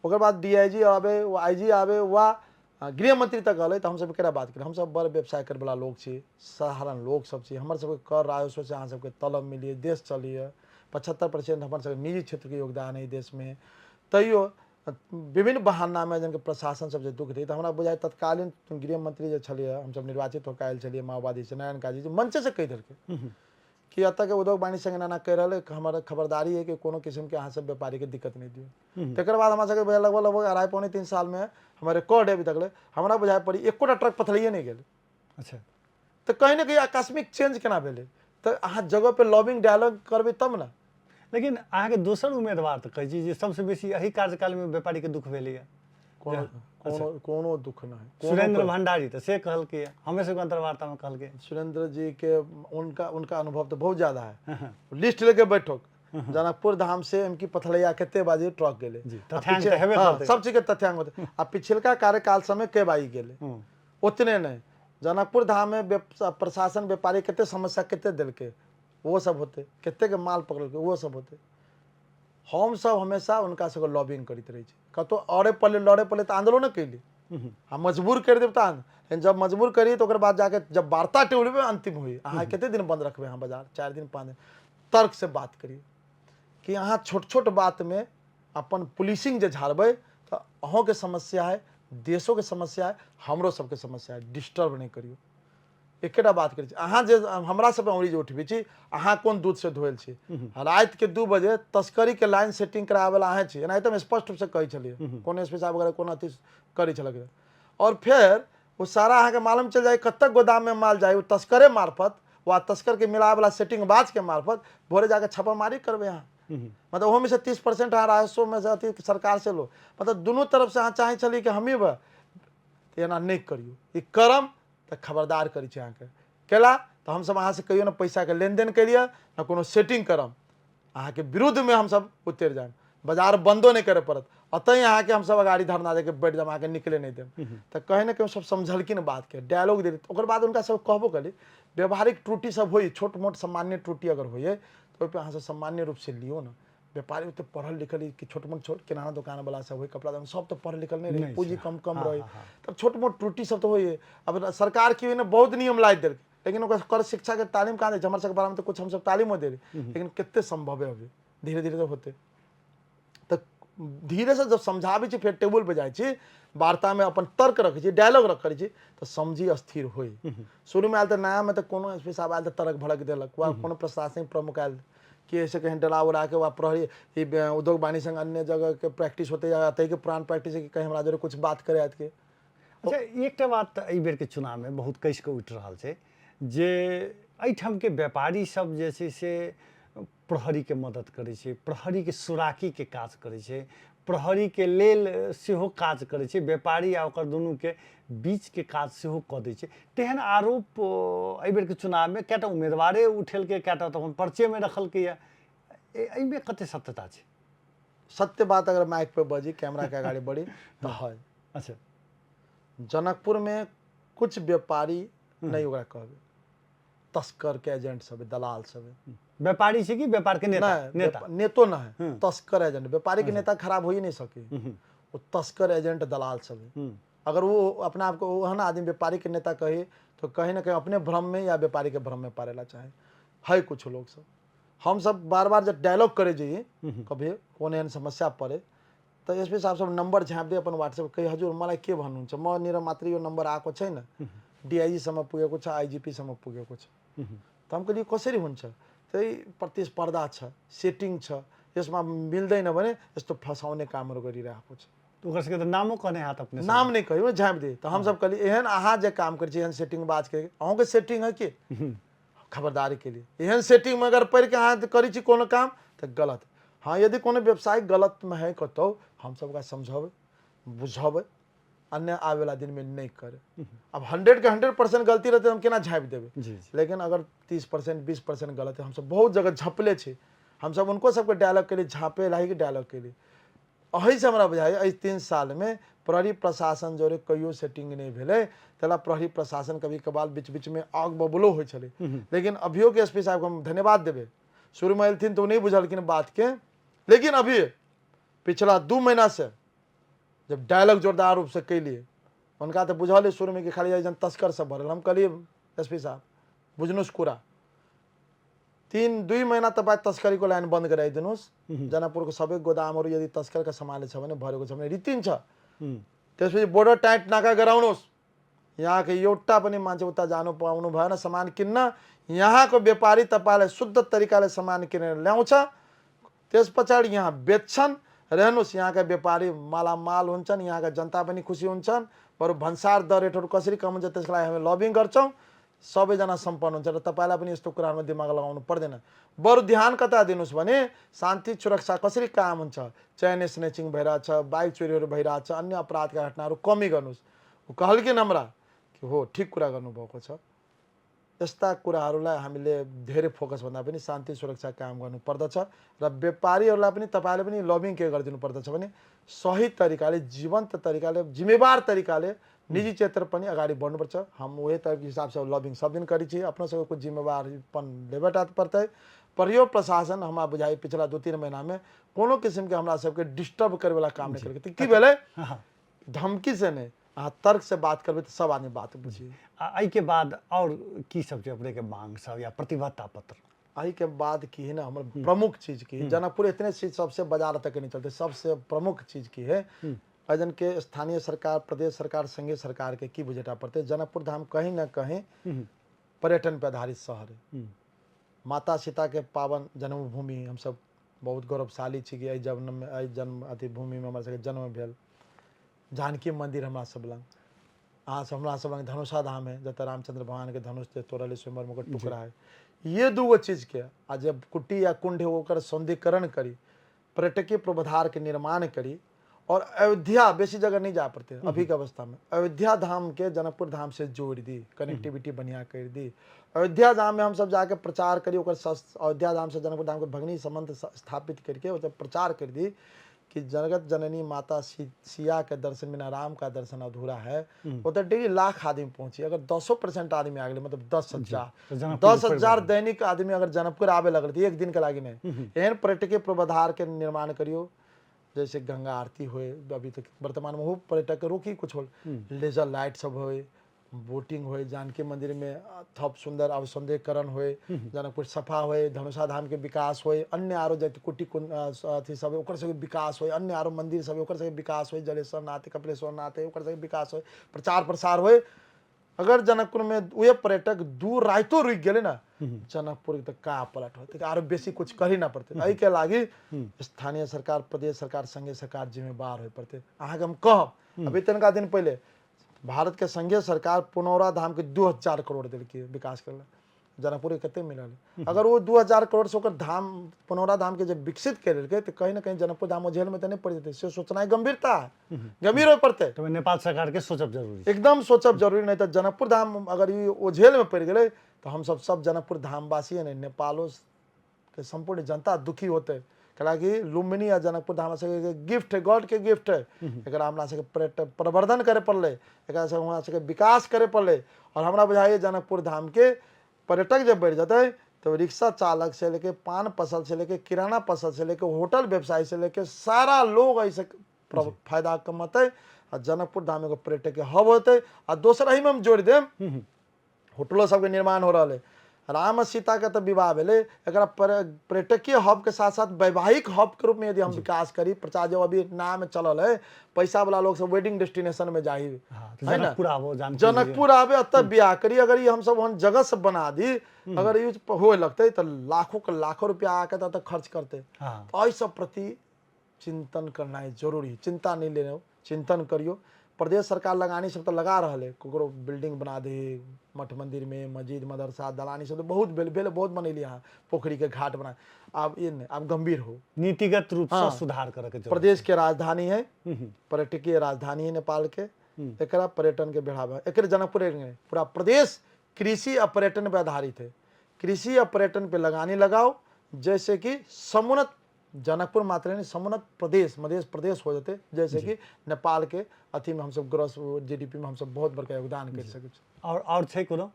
ओकर बाद डी I जी आबे वा आई जी आबे वा गृह मंत्री तक अलै, तऽ हमसब केकरा बात करी? हमसब बड़ व्यवसाय करैवला लोक छी, साधारण लोक सब छी। हमर सबके कर राजस्व से अहाँ सबके तलब मिलिए देश चलैए। 75% हमर सबके निजी क्षेत्रके योगदान है देशमे। तैयो विभिन्न बहानामे जहन प्रशासन सब जे दुख दै, तऽ हमरा बुझाइ तत्कालीन गृह मंत्री जे छलियै, हमसब निर्वाचित होके आयल छलियै माओवादी से, नारायण काजी जी मंचे से कहि देलकै कि एतऽ के उद्योग वाणिज्य संघ एना एना कहि रहल है, हमर खबरदारी है कि कोनो किस्मके अहाँ सब व्यापारीके दिक्कत नहि दियौ। तकर बाद हमरा सबके बुझाइ लगभग लगभग 2.5 2.75 सालमे हमर रिकॉर्ड है अभी तक ले, हमरा बुझाइ पड़ी एकोटा ट्रक पथलैए नहि गेल। तऽ कहीं ने कहीं आकस्मिक चेंज केना भेलै? तऽ अहाँ जगह पे लॉबिंग डायलॉग करबै तब ने। लेकिन अहाँके दोसर उम्मीदवार तऽ कहै छी जे सबसँ बेसी एहि कार्यकालमे व्यापारीके दुख भेलैए। कोनो कोनो कोनो दुख नहि। सुरेंद्र भंडारी तऽ से कहलकै, हमे सबके अंतर्वार्तामे कहलकै। सुरेंद्र जी के उनका उनका अनुभव तो बहुत ज्यादा है। लिस्ट लेके बैठो, जनकपुर धाम से एम की पथलैया कते बाजी ट्रक गेलै, तथ्यांक तऽ हेबे करतै। सब चीज के तथ्यांक होतै। आ पिछलका कार्यकाल समय के बाजी गेलै। उतने नहि, जनकपुर धाम में प्रशासन व्यापारी कते समस्या कते देलकै वो सब होते, कते के माल पकड़लकै वो सब होते। हम सब हमेशा हुनका सबके लॉबिंग करैत रहै छी। कतौ अड़े पड़ले, लड़े पड़ले तऽ आंदोलन कैली आ मजबूर कर देब तऽ, लेकिन जब मजबूर करी तऽ ओकर बाद जाके जब वार्ता टेबुल पे अंतिम हुई, अहाँ कते दिन बंद रखबै अहाँ बाजार? 4 दिन, 5 दिन। तर्क से बात करी कि अहाँ छोट छोट बात में अपन पुलिसिंग जे झाड़बै तऽ अहूँके समस्या है, देशोके समस्या है, हमरो सबके समस्या है। डिस्टर्ब नहि करियौ। एकेटा बात करै छी, अहाँ जे हमरा सब पे उंगली जे उठबै छी, अहाँ कोन दूध से धोयल छी? राति के 2 बजे तस्करी के लाइन सेटिंग कराबै वाला अहाँ छी। एनाहिते हम स्पष्ट रूप से कहै छलियै। कोनो एस पी साहब वगैरह कोनो अथी करै छलक और फेर ओ सारा अहाँके मालूम चलि जाय कतक गोदाम में माल जाय, ओ तस्करे मार्फत वा तस्कर के मिलावे वाला सेटिंग बाज के मार्फत भोरे जाके छापामारी करबै अहाँ। मतलब ओहोमे से 30% अहाँ राजस्व में से अथी सरकार से लो। मतलब दुनू तरफ से अहाँ चाहै छलियै कि हमही तऽ एना नहि करियौ। ई करम तऽ खबरदार करै छी अहाँके। केला तऽ हमसब अहाँसँ कहियो ने पैसाके लेनदेन केलियै ने कोनो सेटिंग करम। अहाँके विरुद्धमे हमसब उतरि जायब, बाजार बन्दो नहि करय पड़त, ओतहि अहाँके हमसब अगाड़ी धरना दे के बैठ जायब, अहाँके निकले नहि देब। तऽ कहीं ने कहीं सब समझलखिन बातके, डायलॉग देली। ओकर बाद हुनका सब कहबो करी, व्यवहारिक त्रुटि सब होइ, छोट मोट सामान्य त्रुटि अगर होइए तऽ ओहिपर अहाँ सब सामान्य रूपसँ लियौ ने। व्यापारी ओते पढ़ल लिखल कि छोट मोट छोट किराना दोकान वाला सब होइ, कपड़ा दोकान सब तऽ पढ़ल लिखल नहि रहै, पूंजी कम कम रहै, तब छोट मोट त्रुटि सब तऽ होइए। अब सरकार की होइ ने बहुत नियम लादि देलकै, लेकिन ओकर कर शिक्षा के तालीम कहाँ दै छै? हमर सबके बारेमे तऽ कुछ हमसब तालीमो देली, लेकिन कते सम्भव है? अभी धीरे धीरे तऽ होतै। तऽ धीरे से जब समझाबै छी, फेर टेबुल पे जाइ छी, वार्तामे अपन तर्क रखै छी, डायलॉग रखै छी, तऽ समझी स्थिर होइ। शुरूमे आयल तऽ नयामे तऽ कोनो एस पी साहब आयल तऽ तर्क भड़क देलक वा कोनो प्रशासनिक प्रमुख आयल कि ऐसे कहीं डरा उड़ा के वा प्रहरी ई उद्योग वाणिज्य संघ अन्य जगह के प्रैक्टिस होते या के पुरान प्रैक्टिस है कि कहीं हमरा जरे कुछ बात करे आत के। अच्छा, एकटा बात तऽ एहि बेरके चुनावमे बहुत कसि कऽ उठि रहल छै जे एहिठामके व्यापारी सब जे छै से प्रहरीके मदद करै छै, प्रहरीके सुराकीके काज करै छै, प्रहरीके लेल सेहो काज करै छै, व्यापारी आ ओकर दुनूके बीचके काज सेहो कऽ दै छै। तेहन आरोप एहि बेरके चुनावमे कएटा उम्मीदवारे उठेलकै, कएटा तऽ अपन पर्चेमे रखलकैए। एहिमे कते सत्यता छै? सत्य बात अगर माइक पे बजी, कैमरा के अगाड़ी बढ़ी तऽ है। जनकपुर में कुछ व्यापारी नहीं, ओकरा कहबै तस्कर के एजेंट सब है, दलाल सब है। व्यापारी छै कि व्यापार के नेता? नहीं, नेता। नेतो न है, तस्कर एजेंट। व्यापारी के नेता खराब हो ही नहीं सके। वो तस्कर एजेंट दलाल सब है। अगर वो अपना आप को ओहन आदमी व्यापारी के नेता कही तो कहीं ना कहीं अपने भ्रम में या व्यापारी के भ्रम में पारेला चाहे है कुछ लोग सब। हम सब बार बार जब डायलॉग करे जाइए, कभी कोनो एहन समस्या पड़े तऽ एस पी साहब सब नम्बर झाँपि दे अपन व्हाट्सएप कही, हजुर मलाई के भन्नुहुन्छ, म निर मात्रै यो नम्बर आएको छैन, डिआइजीसम्म पुगेको छ, आइजिपीसम्म पुगेको छ। तऽ हम कहलियै कसरी हुन्छ? त्यही प्रतिस्पर्धा छ, सेटिङ छ, यसमा मिल्दैन भने यस्तो फसाउने कामहरू गरिरहेको छ। ओकर सबके तऽ नामो कहने हाथ अपने सब। नाम नहि कहियो, झाँपि दे। तऽ हमसब कहलियै एहन अहाँ जे काम करै छी, एहन सेटिंग बाज के अहूँके सेटिंग है कि खबरदारी के लिए एहन सेटिंग में अगर पढ़ि के अहाँ करै छी कोनो काम तऽ गलत। हाँ, यदि कोनो व्यवसाय गलत में है कतौ, हमसब ओकरा समझेबै बुझेबै। अन्य आबे वाला दिन में नहीं करे। अब 100 के 100% गलती रहते हम केना झाँपि देबै। जी जी लेकिन अगर 30% 20% गलत है, हमसब बहुत जगह झपले छी, हमसब उनको सबके डायलॉग केली, झाँपे लागी डायलॉग केली। एहिसँ हमरा बुझाइए एहि 3 सालमे प्रहरी प्रशासन जोरे कहियो सेटिंग नहि भेलै, तैला प्रहरी प्रशासन कभी कभार बीच बीचमे आग बबूलो होइ छलै। लेकिन अभियो के एस पी साहबके हम धन्यवाद देबै, शुरूमे एलथिन तऽ ओ नहि बुझलखिन बातके, लेकिन अभी पिछला 2 महीनासँ जब डायलॉग जोरदार रूपसँ केलियै, हुनका तऽ बुझल है शुरूमे कि खाली जन तस्कर सब भरल। हम कहलियै एस पी साहब बुझनुस कुरा 3-2 महीना तपाईँ तस्करीको लाइन बन्द गराइदिनुहोस्। जनकपुरको सबै गोदामहरू यदि तस्करका सामानले छ भने भरेको छ भने रितिन्छ। त्यसपछि बोर्डर टाइट नाका गराउनुहोस्, यहाँको एउटा पनि मान्छे उता जानु पाउनु भएन सामान किन्न। यहाँको व्यापारी तपाईँलाई शुद्ध तरिकाले सामान किनेर ल्याउँछ, त्यस पछाडि यहाँ बेच्छन्। र हेर्नुहोस् यहाँका व्यापारी मालामाल हुन्छन्, यहाँका जनता पनि खुसी हुन्छन्। बरु भन्सार दर रेटहरू कसरी कम हुन्छ त्यसको लागि हामी लबिङ गर्छौँ, सबैजना सम्पन्न हुन्छ र तपाईँलाई पनि यस्तो कुराहरूमा दिमाग लगाउनु पर्दैन। बरु ध्यान कता दिनुहोस् भने शान्ति सुरक्षा कसरी काम हुन्छ, चेन स्नेचिङ भइरहेछ, बाइक चोरीहरू भइरहेछ, अन्य अपराधका घटनाहरू कमी गर्नुहोस्। ऊ कहलखिन हमरा कि हो ठिक कुरा गर्नुभएको छ। यस्ता कुराहरूलाई हामीले धेरै फोकस भन्दा पनि शान्ति सुरक्षा काम गर्नु पर्दछ र व्यापारीहरूलाई पनि तपाईँले पनि लबिङ के गरिदिनु पर्दछ भने सही तरिकाले, जीवन्त तरिकाले, जिम्मेवार तरिकाले निजी क्षेत्र पनि अगाडि बढ्नुपर्छ। हम उहे तरह के हिसाब से लबिङ सब दिन करै छी, अपना सबके कुछ जिम्मेवारीपन लेबे पड़तै। प्रयोग प्रशासन हमरा बुझाइ पिछला 2-3 महीनामे कोनो किसिमके हमरा सबके डिस्टर्ब करैवला काम नहि केलकै। तऽ की भेलै, धमकी से नहि, अहाँ तर्क से बात करबै तऽ सब आदमी बात बुझिए। आ एहिके बाद आओर की सब छै अपनेके मांग सब या प्रतिबद्धता पत्र? एहिके बाद की है ना, हमर प्रमुख चीज की है, जनकपुर इतने चीज सबसे बाजार तक नहीं चलते, सबसे प्रमुख चीज की है अजन के स्थानीय सरकार, प्रदेश सरकार, संघीय सरकार के की बुझेटा पड़ते। जनकपुर धाम कहीं ना कहीं पर्यटन पे आधारित शहर है। माता सीता के पावन जन्मभूमि, हम सब बहुत गौरवशाली छी कि एहि जन्म, एहि जन्म अथी भूमिमे हमरा सबके जन्म भेल। जानकी मंदिर हमरा सब लग, अहाँ सब हमरा सब लग धनुषा धाम है जतऽ रामचंद्र भगवान के धनुष जे तोड़ल है स्वयंवर में ओकर टुकड़ा है। ये दूगो चीज के आ जे कुटी या कुंड है ओकर सौंदर्यीकरण करी, पर्यटकीय पूर्वाधार के निर्माण करी। और अयोध्या बेसी जगह नहीं जा पड़ते अभी के अवस्था में, अयोध्या धाम के जनकपुर धाम से जोड़ दी, कनेक्टिविटी बढ़िया कर दी। अयोध्या धाम में हम सब जाके प्रचार करी, ओकर अयोध्या धाम से जनकपुर धाम के भगनी संबंध स्थापित करके ओतऽ प्रचार कर दी कि जगत जननी माता सिया के दर्शन बिना राम का दर्शन अधूरा है। ओतऽ डेली लाख आदमी पहुँची, अगर 10% आदमी आ गेलै मतलब 10,000, तऽ जनकपुर 10,000 दैनिक आदमी अगर जनकपुर आबे लगल तऽ एक दिन के लागि नहि। एहन पर्यटकीय पूर्वाधार के निर्माण करियो, जैसे गंगा आरती होए, अभी तक वर्तमान में हो पर्यटक के रोकी कुछ हो, लेजर लाइट सब होए, बोटिंग होए, जानकी मंदिर में थप सुंदर अब सौंदर्यकरण होए, जनकपुर सफा होए, धनुषा धाम के विकास होए, अन्य आरो जते कुटी कुन, अथी सब ओकर सबके विकास होए, अन्य आरो मंदिर सब ओकर सबके विकास होए, जलेश्वर नाथ, कपिलेश्वर नाथ ओकर सबके विकास होए, प्रचार प्रसार होए। अगर जनकपुर में उहे पर्यटक 2 राइतो रुकि गेलै ना, जनकपुर तऽ का पलट होतै, आरो बेसी कुछ करी ना पड़तै। एहिके लागि स्थानीय सरकार, प्रदेश सरकार, संघीय सरकार जिम्मेवार होय पड़तै। अहाँके हम कहब, अभी तनिका दिन पहिले भारत के संघीय सरकार पुनौरा धाम के 2000 करोड़ देलकै विकास करे ला, जनकपुर के कते मिलल? अगर वो 2000 करोड़ से ओकर धाम पुनौरा धाम के जब विकसित कर लेलकै तऽ कहीं ना कहीं जनकपुर धाम जेल में तऽ नहीं पड़ जेतै। से सोचनाइ गंभीरता है, गंभीर होय पड़तै। तऽ नेपाल सरकार के सोचब जरूरी छै। एकदम सोचब जरूरी, नहीं तऽ जनकपुर धाम अगर ई ओझेल में पड़ि गेलै तऽ हमसब सब जनकपुर धामवासी ने नेपालो के संपूर्ण जनता दुखी होते। कैलाकि लुम्बिनी आ जनकपुर धाम सबके गिफ्ट है, गॉड के गिफ्ट है। एकरा हमरा सबके पर्यटक प्रवर्धन करे पड़लै, एकरा सब हमरा सबके विकास करे पड़लै। और हमरा बुझाइए जनकपुर धाम के पर्यटक जब बढ़ि जेतै तऽ रिक्शा चालक से लेके पान पसल से लेके किराना पसल से लेके होटल व्यवसाय से लेके सारा लोग एहिसँ फायदा कमतै आ जनकपुर धाम एगो पर्यटक के हब होतै। आ दोसर एहिमे हम जोड़ि देब, होटलो सबके निर्माण हो रहल है, राम आ सीता के तऽ विवाह भेलै, एकरा पर्यटकीय हब के साथ साथ वैवाहिक हब के रूप में यदि हम विकास करी, प्रचार जो अभी नाम चलल है, पैसा वाला लोग सब वेडिंग डेस्टिनेशन में जाही तऽ है ना? जनकपुर आबो, जानकी जनकपुर आबे, एतऽ बियाह करी। अगर ई हमसब ओहन जगह सब बना दी, अगर यूज होए लगतै तऽ लाखों के लाखों रुपया आके तऽ एतऽ खर्च करतै। एहि सब प्रति चिंतन करनाइ जरूरी है। चिंता नहीं लेने, चिंतन करियो। प्रदेश सरकार लगानी सब तऽ लगा रहल है, ककरो बिल्डिंग बना दे मठ मंदिर में, मस्जिद मदरसा दलानी सब तऽ बहुत भेल, भेल बहुत बनेलियै अहाँ, पोखरी के घाट बना, आब ई नहि, आब गंभीर हो, नीतिगत रूप से सुधार करे के जरूरत। प्रदेश के राजधानी है, पर्यटकीय राजधानी है नेपाल के। एकरा पर्यटन के बढ़ावा, एकरे जनकपुर नहीं, पूरा प्रदेश कृषि आ पर्यटन पे आधारित है। कृषि आ पर्यटन पे लगानी लगाओ, जैसे कि समुन्नत जनकपुर मात्र नहीं, समुन्नत प्रदेश मध्य प्रदेश हो जाते, जैसे कि नेपाल के अथी में हमसब ग्रॉस जीडीपी में हमसब बहुत बड़का योगदान कर सकै छी। और छै कोनो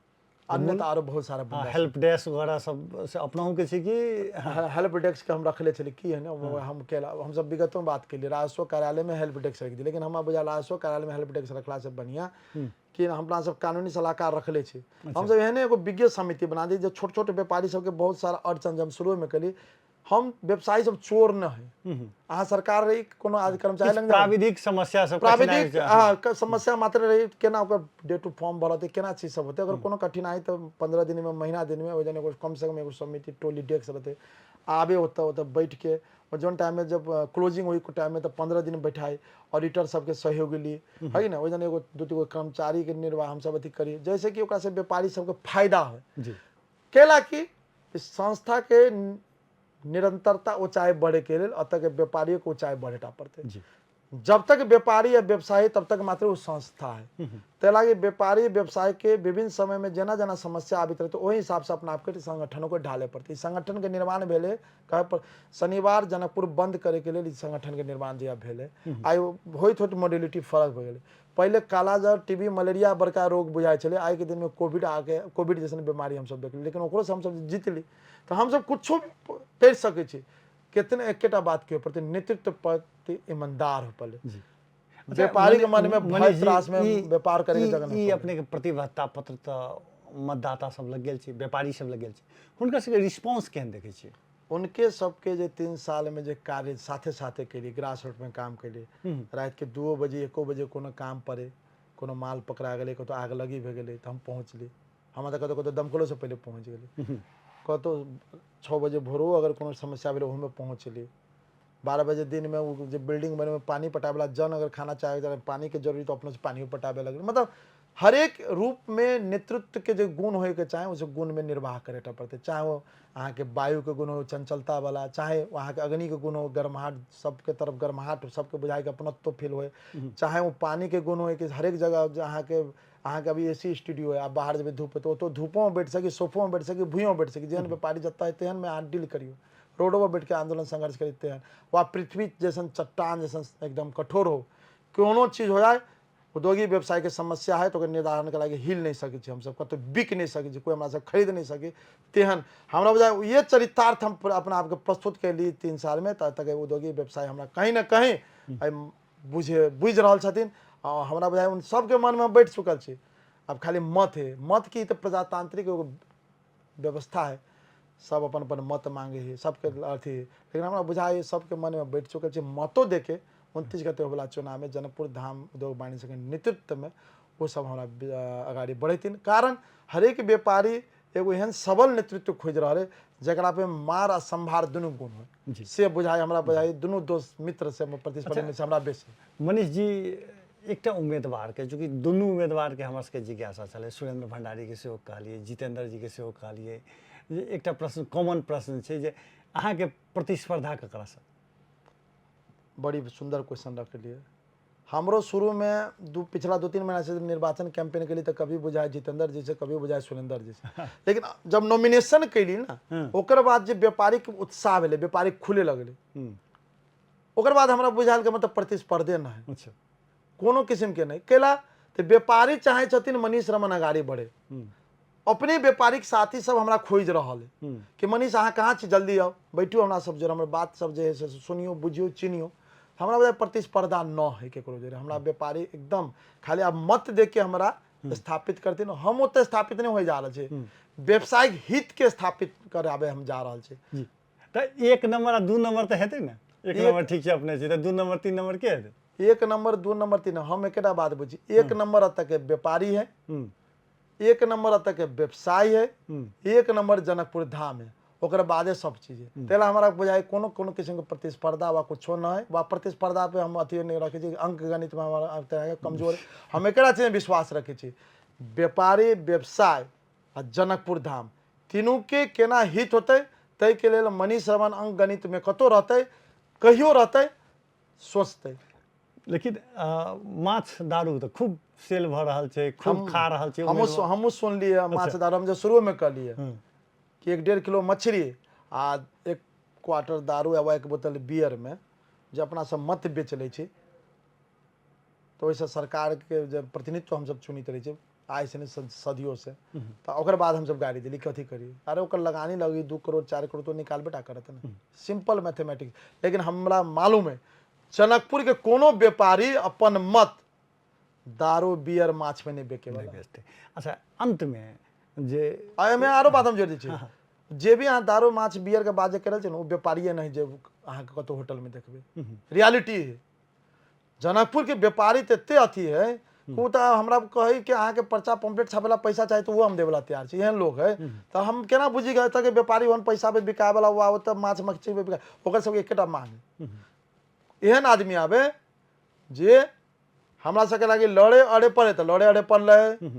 अन्य तऽ आरो बहुत सारा बुन्दा हेल्प डेस्क वगैरह सब से अपनहु के छै कि? हेल्प डेस्क के हम रखले छली की है ने, हम केला हमसब विगतो में बात केलियै, राजस्व कार्यालय में हेल्प डेस्क रख दियै, लेकिन हमरा बुझायल राजस्व कार्यालय में हेल्प डेस्क रखला से बढ़िया कि हमरा सब कानूनी सलाहकार रखले छी। हमसब एहने एगो विज्ञ समिति बना दी जे छोट छोट व्यापारी सबके बहुत सारा अड़चन जे हम शुरू में केली, हम व्यवसायी सब चोर न है, अहाँ सरकार रही कोनो आज कर्मचारी लग प्राविधिक समस्या सब प्राविधिक हाँ समस्या मात्र रही, केना ओकर डे टू फॉर्म भरते, केना चीज सब होते, अगर कोनो कठिनाई तो 15 दिन में महीना दिन में ओहि एगो कम से कम एगो समिति टोली डेस्क रहते, आबे ओतऽ ओतऽ बैठ के और जौन टाइम में जब क्लोजिंग हुई टाइम में तो 15 दिन बैठाई ऑडिटर सबके सहयोग ली है ना, ओहि एगो दू तीन गो कर्मचारी के निर्वाह हम सब अथी करी, जैसे कि ओकरा से व्यापारी सबके फायदा हो। केला कि संस्था के निरंतरता ऊंचाई बढ़े के लेल अतः के व्यापारियों के ऊंचाई बढ़े टा पड़ते। जब तक व्यापारी या व्यवसायी तब तक मात्र वो संस्था है। ते लागी व्यापारी व्यवसाय के विभिन्न समय में जेना जेना समस्या आबित रहते ओहि हिसाब से अपना आपके संगठनों को ढाले पड़ते। संगठन के निर्माण भेले कहे पर शनिवार जनकपुर बंद करे के लेल संगठन के निर्माण जहिया भेले आइ होइत होइत मॉडलिटी फर्क भऽ गेलै। पहिले कालाजार टीबी मलेरिया बड़का रोग बुझाइ छलै, आइ के दिन में कोविड आके कोविड जैसन बीमारी हमसब देखली, लेकिन ओकरो से हमसब जीतली। तऽ हमसब कुछो करि सकै छी, कितने एकेटा बात के प्रति नेतृत्व प्रति ईमानदार हो पड़े। व्यापारी के मन में भय त्रास में व्यापार करे के जगह नहीं। अपने के प्रतिबद्धता पत्र तऽ मतदाता सब लग गेल छै, व्यापारी सब लग गेल छै, हुनकर सबके रिस्पॉन्स केहन देखै छियै? उनके सबके जे 3 साल में जे कार्य साथे साथे केलिए, ग्रास रूट में काम केलिए, रात के 2 बजे 1 बजे कोनो काम पड़े, कोनो माल पकड़ा गेलै, कतौ आग लगी भए गेलै तऽ हम पहुँचली। हमरा तऽ कतौ कतौ दमकलो से पहिले पहुँच गेली, कतौ 6 बजे भोरो अगर कोनो समस्या भेलै ओहोमे पहुँचली। 12 बजे दिन में ओ जे बिल्डिंग बने में पानी पटाबे जन अगर खाना चाहे पानी के जरूरी तो अपने से पानियो पटाबे लगल। मतलब हरेक रूप में नेतृत्व के जे गुण होए के चाहे उस गुण में निर्वाह करे टा पड़ते, चाहे वो अहाँ के वायु के गुण हो चंचलता वाला, चाहे अहाँ के अग्नि के गुण हो गर्माहट, सबके तरफ गर्माहट सबके बुझाए के अपनत्व फील होए, चाहे वो पानी के गुण होए कि हरेक जगह जे अहाँ के अभी एसी स्टूडियो है, आप बाहर जेबै धूप तो ओतौ धूपो में बैठ सकी, सोफो में बैठ सकी, भूइयों में बैठ सकी, जेहन व्यापारी जतऽ है तेहन में अहाँ डील करियौ, रोडो पर बैठ के आंदोलन संघर्ष करी तेहन, वा पृथ्वी जैसन चट्टान जैसन एकदम कठोर हो, कोनो चीज हो जाए उद्योगी व्यवसाय के समस्या है तो ओकर निदान के लागि हिल नहीं सकै छी हमसब, कतौ बिक नहीं सकै छी, कोई हमरा सब खरीद नहीं सकी, तेहन हमरा बुझाय ये चरितार्थ हम अपना आपके प्रस्तुत कैली 3 साल में, तब तक उद्योगी व्यवसाय हमरा कहीं ना कहीं बुझि रहल छथिन आ हमरा बुझाय उन सबके मन में बैठ चुकल छी। अब खाली मत है, मत की तऽ प्रजातांत्रिक एगो व्यवस्था है, सब अपन अपन मत मांगे है, सबके अथी है, लेकिन हमरा बुझाय सबके मन में बैठ चुकल छी। मतो देके 29 गते होवला चुनाव में जनकपुर धाम उद्योग वाणिज्य के नेतृत्व में वो सब हमरा अगाडि बढ़ेथिन, कारण हरेक व्यापारी एगो एहन सबल नेतृत्व खोजि रहल है जकरा पे मार आ संभार दुनू गुण हो, से बुझाय हमरा बुझाय दुनू दोस्त मित्र से प्रतिस्पर्धी में से हमरा बेसी। मनीष जी, एकटा उम्मीदवार के, चूँकि दुनू उम्मीदवार के हमरा सबके जिज्ञासा छलै, सुरेंद्र भंडारी के सेहो कहलियै, जितेंद्र जी के सेहो कहलियै, जे एकटा प्रश्न कॉमन प्रश्न छै जे अहाँके प्रतिस्पर्धा ककरासँ? बड़ी सुंदर क्वेश्चन रखलियै। हमरो शुरू में पिछला 2-3 महीना से निर्वाचन कैंपेन के लिए तो कभी बुझाए जितेंद्र जी से, कभी बुझाए सुरेंद्र जी से, लेकिन जब नॉमिनेशन कैली ना ओकर बाद जे व्यापारिक उत्साह भेलै, व्यापारिक खुले लगलै, ओकर बाद हमरा बुझायल कि मतलब प्रतिस्पर्धे न है। कोनो किस्म के नहीं कैला तो व्यापारी चाहे छथिन मनीष रमन अगाड़ी बढ़े, अपने व्यापारिक साथी सब हमरा खोजि रहल है कि मनीष अहाँ कहाँ छी, जल्दी आउ, बैठू हमरा सब जरे, हमर बात सब जे है से सुनियो, बुझियो, चिनियो। हमरा बुझाय प्रतिस्पर्धा न है केकरो जरे, हमरा व्यापारी एकदम खाली आब मत दे के हमरा स्थापित करथिन, हम ओतऽ स्थापित नहीं हो जा रहल छी, व्यावसायिक हित के स्थापित कराबे हम जा रहल छी। तऽ 1 नंबर आ 2 नंबर तऽ हेतै ने? 1 नंबर ठीक छै अपने छी, तऽ 2 नंबर 3 नंबर के हेतै? 1 नंबर 2 नंबर 3 नंबर, हम एकेटा बात बुझी, 1 नंबर एतऽ के व्यापारी है, 1 नंबर एतऽ के व्यवसायी है, 1 नंबर जनकपुर धाम है, ओकर बादे सब चीज है। तेला हमरा बुझाय कोनो कोनो किस्म के प्रतिस्पर्धा वा कुछो न है, वा प्रतिस्पर्धा पे हम अथी नहीं रखे छी, अंक गणित में हमारा तरह के कमजोर, हम एकरा चीज में विश्वास रखे छी, व्यापारी व्यवसाय आ जनकपुर धाम तीनू के केना हित होतै ताहि के लेल मनीष रमन अंक गणित में कतौ रहतै, कहियो रहतै, सोचतै। लेकिन माछ दारू तऽ खूब सेल भऽ रहल छै, खूब खा रहल छै। हमहूँ सुनलियै माछ दारू। हम जे शुरूमे कहलियै कि 1.5 किलो मछली आ 1 क्वार्टर दारू या 1 बोतल बियरमे जे अपना सब मत बेच लै छी, तऽ ओहिसँ सरकारके जे प्रतिनिधित्व हमसब चुनित रहै छी आइसँ नहि सदियोसँ, तऽ ओकर बाद हमसब गाड़ी देली, कथी करी? अरे ओकर लगानी लगी 2 करोड़ 4 करोड़ तो निकालबे टा करत ने, सिंपल मैथमेटिक्स। लेकिन हमरा मालूम है जनकपुर के कोनो व्यापारी अपन मत दारू बियर माछ में नहीं बेचे वाला। बेचते। अच्छा, अंत में जे एहिमे आरो बात हम जोड़ि दै छी, जे भी अहाँ दारू माछ बियर के बात जे करल छै ने, ओ व्यापारिये नहीं जे अहाँके कतहु होटल में देखबै। रियलिटी है, जनकपुर के व्यापारी तऽ एते अथी है, ओ तऽ हमरा कहै कि अहाँके पर्चा पम्पलेट छापेला पैसा चाही तऽ ओहो हम देवला तैयार छी। एहन लोग है तऽ हम केना बुझी गए एतऽ के व्यापारी ओहन पैसा पे बिकाय वाला, ओ ओतऽ माछ मछली पे बिकाय। ओकर सबके एकेटा मांग है, एहन आदमी आबे जे हमरा सबके लागी लड़े अड़े पड़े तऽ लड़े अड़े पड़लै,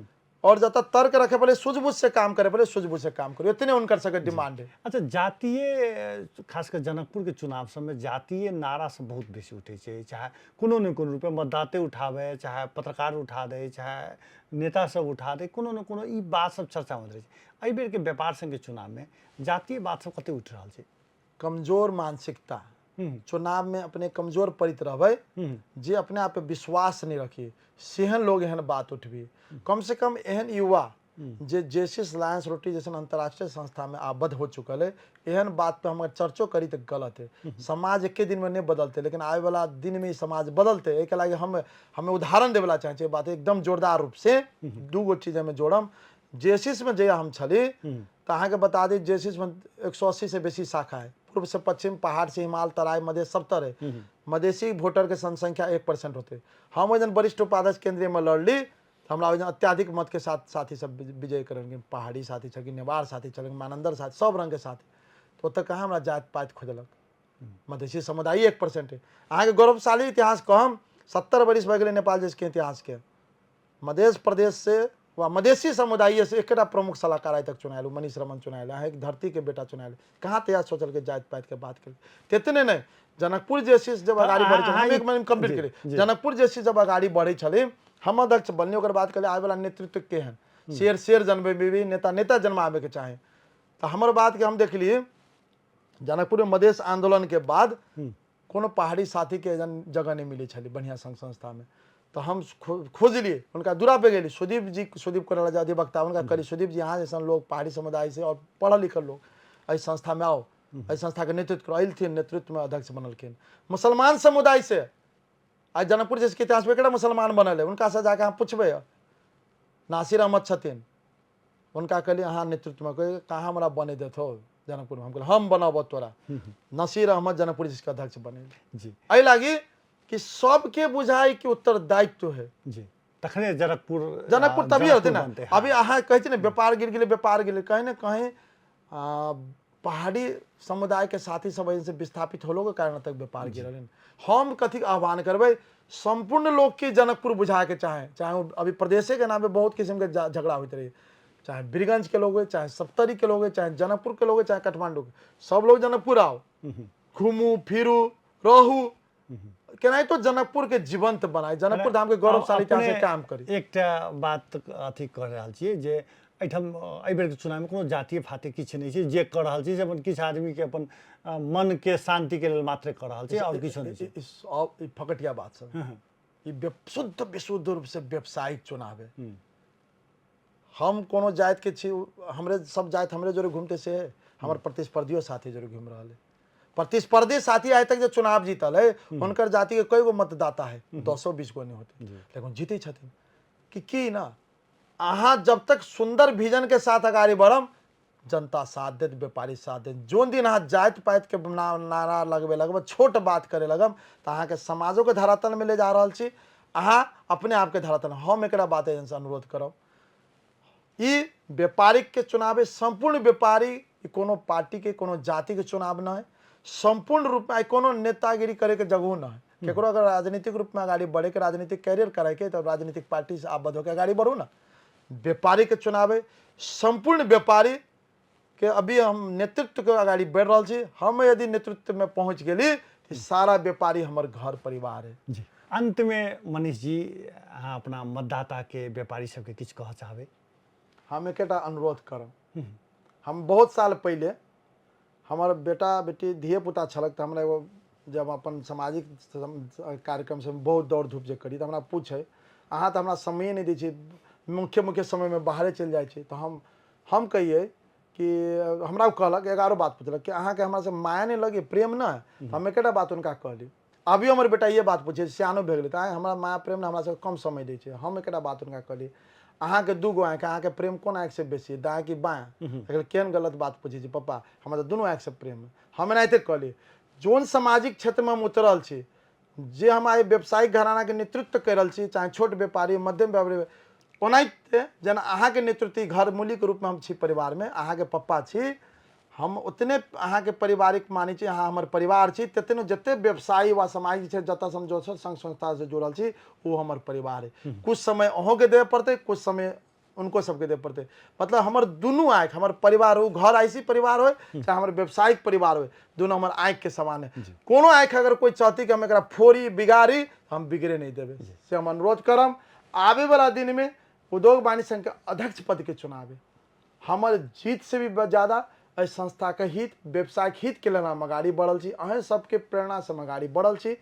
और जतऽ तर्क रखे पड़े, सूझबूझ से काम करे पड़े, सूझबूझ से काम करे, इतने उनकर सबके डिमांड है। अच्छा, जातीय खास कर जनकपुर के चुनाव सबमे जातीय नारा सब बहुत बेसी उठै छै, चाहे कोनो ने कोनो रूपे मतदाते उठाबै, चाहे पत्रकार उठा दै, चाहे नेता सब उठा दै, कोनो ने कोनो ई बात सब चर्चा होइत रहै छै। एहि बेरके व्यापार संघके चुनावमे जातीय बात सब कते उठि रहल छै? कमजोर मानसिकता, चुनाव में अपने कमजोर पड़ित रहबै, जे अपने आप पे विश्वास नहीं रखी, सेहन लोग एहन बात उठबी। कम से कम एहन युवा जे जेसिस लायंस रोटी जैसन अंतर्राष्ट्रीय संस्था में आबद्ध हो चुकल है, एहन बात पे हम चर्चो करी तो गलत है। समाज एके दिन में नहीं बदलते, लेकिन आवे वाला दिन में ई समाज बदलते। एहि के लागी हम हमें उदाहरण देवला चाहे छी बात एकदम जोरदार रूप से। दू गो चीज हमें जोड़म। जेसिस में जहिया हम छली तऽ अहाँके बता दी, जेसिस में 180 से बेसी शाखा है, पूर्व से पश्चिम, पहाड़ से हिमाल, तराई, मधेश सब तरह। मधेसी वोटर के जनसंख्या 1% होते। हम ओहि दिन वरिष्ठ उपाध्यक्ष केंद्रीय में लड़ली, तऽ हमरा ओहि दिन अत्याधिक मत के साथ साथी सब विजय करलखिन। पहाड़ी साथी छलखिन, नेवार साथी छलखिन, मानंदर साथी, सब रंग के साथी। तऽ ओतऽ कहाँ हमरा जाति पाति खोजलक? मधेसी समुदाय 1% है। अहाँके गौरवशाली इतिहास कहम, 70 बरिस भऽ गेलै नेपाल देशके इतिहासके, मधेश प्रदेश से वा मधेसी समुदाय से एकटा प्रमुख सलाहकार आइ तक चुनायल, मनीष रमन चुनायल। अहाँ एक धरती के बेटा चुनायल, कहाँ तैयार सोचल के जाति पाति के बात केलकै? तेतने नहि, जनकपुर जे जब अगाडि बढ़ै छलै, हम एक मिनट कम्प्लीट करी। जनकपुर जे जब अगाडि बढ़ै छलै, हम अध्यक्ष बनली, ओकर बाद कहलियै आबे वाला नेतृत्व केहन, शेर शेर जनबै बेबी, नेता नेता जन्माबे के चाही। तऽ हमर बात के हम देखलियै जनकपुर में मधेश आंदोलन के बाद कोनो पहाड़ी साथी के एहन जगह नहीं मिलै छलै बढ़िआँ संघ संस्था में। तऽ हम खोजलियै, हुनका दूरा पे गेली, सुदीप जी, सुदीप कोइराला जे अधिवक्ता, हुनका कहली, सुदीप जी, अहाँ जैसन लोग पहाड़ी समुदाय से और पढ़ल लिखल लोग एहि संस्था में आओ, एहि संस्था के नेतृत्व करो। अयलथिन, नेतृत्व में अध्यक्ष बनलखिन। मुसलमान समुदाय से आइ जनकपुर जैसे इतिहास में एकटा मुसलमान बनल है, हुनका से जाके अहाँ पुछबै, नासिर अहमद छथिन, हुनका कहलियै अहाँ नेतृत्वमे, कहै कहाँ हमरा बने देत हो जनकपुरमे? हम कहलियै हम बनाबऽ तोरा। नसीर अहमद जनकपुर जिसके अध्यक्ष बने जी। एहि लागी कि सबके बुझाइ कि उत्तरदायित्व है जी, तखने जनकपुर जनकपुर तभी होते ना। अभी अहाँ कहै छी ने व्यापार गिर गेलै, व्यापार गेलै, कहीं ने कहीं पहाड़ी समुदाय के साथी सब से विस्थापित होलो के कारण तक व्यापार गिरल। हम कथी आह्वान करबै संपूर्ण लोग के जनकपुर बुझा के चाहे, चाहे वो अभी प्रदेशे के नाम पे बहुत किस्म के झगड़ा होते रही, चाहे बीरगंज के लोग होए, चाहे सप्तरी के लोग होए, चाहे जनकपुर के लोग होए, चाहे काठमांडू के, सब लोग जनकपुर आओ, घूमू फिरू रहू, केनाहितो जनकपुर के जीवंत बनाए, जनकपुर धाम के गौरवशाली इतिहास के काम करी। एकटा बात अथी कर रहल छियै जे एहिठाम एहि बेरके चुनावमे कोनो जातीय फातीय किछु नहि छै, जे कऽ रहल छी से अपन किछु आदमीके अपन मनके शान्तिके लेल मात्रे कऽ रहल छी आओर किछो नहि छै। ई फकटिया बात सब, ई शुद्ध विशुद्ध रूप से व्यावसायिक चुनाव है। हम कोनो जाति के छी, हमरे सब जाति हमरे जोरे घूमते से है, हमर प्रतिस्पर्धियो साथी जोरे घूम रहल है। प्रतिस्पर्धी साथी आइ तक जे चुनाव जीतल है, हुनकर जाति के कई गो मतदाता है, 10-20 गो नहीं होते, लेकिन जीते छथिन कि ना। अहाँ जब तक सुंदर विजन के साथ अगाड़ी बढ़म, जनता साथ देत, व्यापारी साथ देत। जोन दिन अहाँ जाति पाति के नारा लगबे लगब, छोट बात करे लगब, तऽ अहाँके समाजो के धरातल में ले जा रहल छी, अहाँ अपने आप के धरातल। हम एकरा बात एजेंट से अनुरोध करब, ई व्यापारिक के चुनाव है, संपूर्ण व्यापारी, ई कोनो पार्टी के कोनो जाति के चुनाव न है, संपूर्ण रूप में कोनो नेतागिरी करे के जगहो न है। केकरो अगर राजनीतिक रूप में अगाड़ी बढ़े के, राजनीतिक कैरियर करे के, तो राजनीतिक पार्टी से आबद्ध होके अगाड़ी बढ़ू ना। व्यापारी के चुनाव है, संपूर्ण व्यापारी के अभी हम नेतृत्व के अगाड़ी बढ़ रहल छी। हम यदि नेतृत्व में पहुंच गेली तो सारा व्यापारी हमर घर परिवार है। अंतमे मनीष जी, अहाँ अपना मतदाताके, व्यापारी सबके किछु कहऽ चाहबै? हम एकेटा अनुरोध करब। हम बहुत साल पहिले हमर बेटा बेटी धिये पुता छलक, तऽ हमरा एगो जब अपन सामाजिक कार्यक्रम सब बहुत दौड़ धूप जे करी, तऽ हमरा पूछे, अहाँ तऽ हमरा समये नहि दै छी, मुख्य मुख्य समयमे बाहरे चलि जाइ छी। तऽ हम कहियै कि हमरा ओ कहलक, 11 बात पुछलक कि अहाँके हमरा से माया नहि लगे, प्रेम नहि? तऽ हम एकेटा बात हुनका कहली। अभियो हमर बेटा ये बात पूछे, सियानो भए गेलै, तऽ आँय हमरा माया प्रेम ने, हमरा सबके कम समय दै छै। हम एकेटा बात हुनका कहली, अहाँके 2 गो आँखि, अहाँके प्रेम कोन आँखिसँ बेसी, दायाँ कि बायाँ? कहलकै, केहन गलत बात पूछै छी पप्पा, हमरा तऽ दुनू आँखिसँ प्रेम है। हम एनाहिते कहली, जोन सामाजिक क्षेत्रमे हम उतरल छी, जे हम आइ व्यावसायिक घरानाके नेतृत्व करि रहल छी, चाहे छोट व्यापारी, मध्यम व्यापारी, ओनाहिते जेना अहाँके नेतृत्व ई घर मूलीके रूपमे हम छी, परिवारमे अहाँके पप्पा छी, हम उतने अहाँके पारिवारिक मानै छी, अहाँ हमर परिवार छी, तेतने जते व्यवसायी वा सामाजिक क्षेत्र जतऽ हम जो संघ संस्थासँ जुड़ल छी, ओ हमर परिवार है। कुछ समय अहूँके देबऽ पड़तै, कुछ समय उनको सबके देबऽ पड़तै। मतलब हमर दुनू आँखि हमर परिवार, ओ घर ऐसी परिवार होय चाहे हमर व्यावसायिक परिवार होय, दुनू हमर आँखिके समान है। कोनो आँखि अगर कोइ चाहती कि हम एकरा फोड़ी बिगाड़ी, हम बिगड़े नहीं देबै, से हम अनुरोध करम। आबे वाला दिनमे उद्योग वाणिज्य संघ के अध्यक्ष पद के चुनाव है। हमर जीत से भी ज़्यादा एहि संस्थाके हित, व्यवसायिक हितके लेल हम अगाडि बढ़ल छी। अहेँ सबके प्रेरणासँ हम अगाडि बढ़ल छी।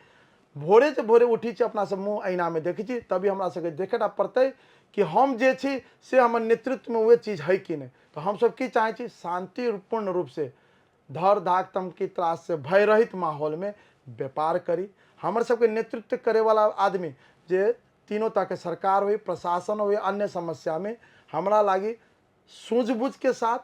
भोरे से भोरे उठी छी, अपना सब मुँह ऐनामे देखै छी, तभी हमरा सबके देखेटा पड़तै कि हम जे छी से हमर नेतृत्वमे उहे चीज है कि नहि। तऽ हमसब की चाहै छी? शान्तिपूर्ण रूपसँ धर धाक धमकी त्रास से भयरहित माहौलमे व्यापार करी। हमर सबके नेतृत्व करैवला आदमी जे तीनों तरहके सरकार होइ, प्रशासन होइ, अन्य समस्यामे हमरा लागी सूझबूझ के साथ,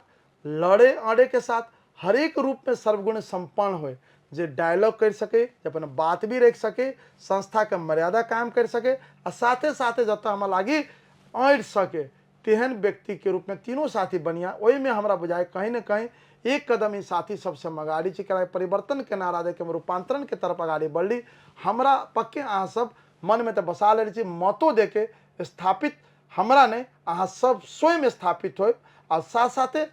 लड़े अड़े के साथ, हरेक रूप में सर्वगुण संपन्न होए, जे डायलॉग कर सके, जे अपन बात भी रख सके, संस्था के मर्यादा कायम कर सके आ साथे साथे जतऽ हमरा लागी अड़ि सके, तेहन व्यक्ति के रूप में तीनों साथी बढ़िया। ओहिमे हमरा बुझाय कहीं ने कहीं एक कदम ई साथी सबसे हम अगाड़ी छी। परिवर्तन के नारा दे के हम रूपांतरण के तरफ अगाड़ी बढ़ली। हमरा पक्के अहाँ सब मन में तऽ बसा लेने छी, मतो दे के स्थापित हमरा नहि, अहाँ सब स्वयं स्थापित होय। आ साथ साथे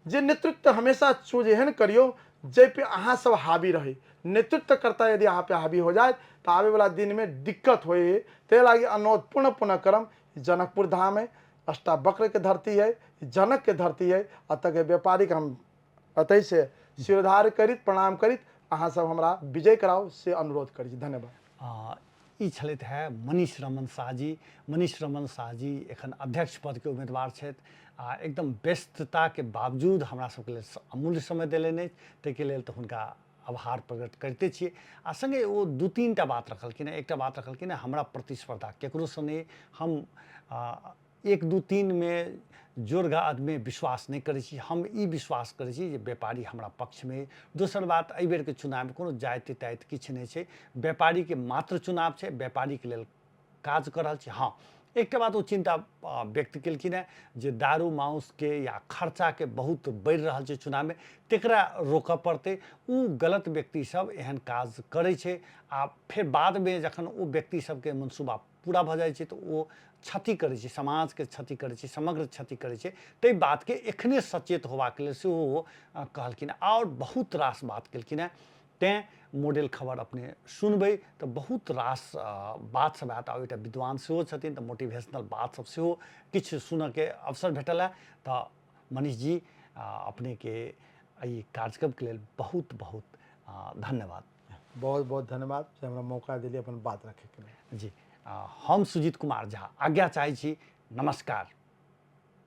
जे नेतृत्व हमेशा चूज एहन करियौ जाहि पे अहाँ सब हावी रही। नेतृत्वकर्ता यदि अहाँ पे हावी हो जाए तऽ आबे वाला दिन में दिक्कत होए। ताहि लागी अनुरोध पुनः पुनः करम, जनकपुर धाम है, अष्टावक्र के धरती है, जनक के धरती है, अतः के व्यापारी के हम अतः से शिरोधार्य करित प्रणाम करित अहाँ सब हमरा विजय कराउ से अनुरोध करै छी। धन्यवाद। ई छलथि है मनीष रमन शाह जी। मनीष रमन शाह जी एखन अध्यक्ष पदके उम्मीदवार छथि आ एकदम व्यस्तताके बावजूद हमरा सबके लेल अमूल्य समय देलनि अछि, ताहिके लेल तऽ हुनका आभार प्रकट करिते छियै। आ सङ्गे ओ 2-3 टा बात रखलखिन हँ। एकटा बात रखलखिन हँ, हमरा प्रतिस्पर्धा केकरोसँ नहि, हम 1 2 3 मे जोड़गादमे विश्वास नहि करै छी, हम ई विश्वास करै छी जे व्यापारी हमरा पक्षमे। दोसर बात, एहि बेरके चुनावमे कोनो जाति ताति किछु नहि छै, व्यापारीके मात्र चुनाव छै, व्यापारीके लेल काज कऽ रहल छी। हँ, एकटा बात ओ चिन्ता व्यक्त केलखिन हेँ जे दारू मांसके या खर्चाके बहुत बढ़ि रहल छै चुनावमे, तकरा रोकऽ पड़तै। ओ गलत व्यक्ति सब एहन काज करै छै आ फेर बादमे जखन ओ व्यक्ति सबके मनसूबा पूरा भऽ जाइ छै तऽ ओ क्षति करै छै, समाजके क्षति करै छै, समग्र क्षति करै छै। ताहि बातके एखने सचेत होबाक लेल सेहो ओ कहलखिन आओर बहुत रास बात केलखिन हेँ। तैँ मॉडल खबर अपने सुनबै तऽ बहुत रास बात सब आयत। आ एकटा विद्वान सेहो छथिन तऽ मोटिवेशनल बात सब सेहो किछु सुनऽके अवसर भेटल हँ। तऽ मनीष जी, अपनेके एहि कार्यक्रमके लेल बहुत बहुत धन्यवाद। बहुत बहुत धन्यवाद जे हमरा मौका दिलियै अपन बात रखैके लेल। जी, हम सुजीत कुमार झा आज्ञा चाहै छी। नमस्कार।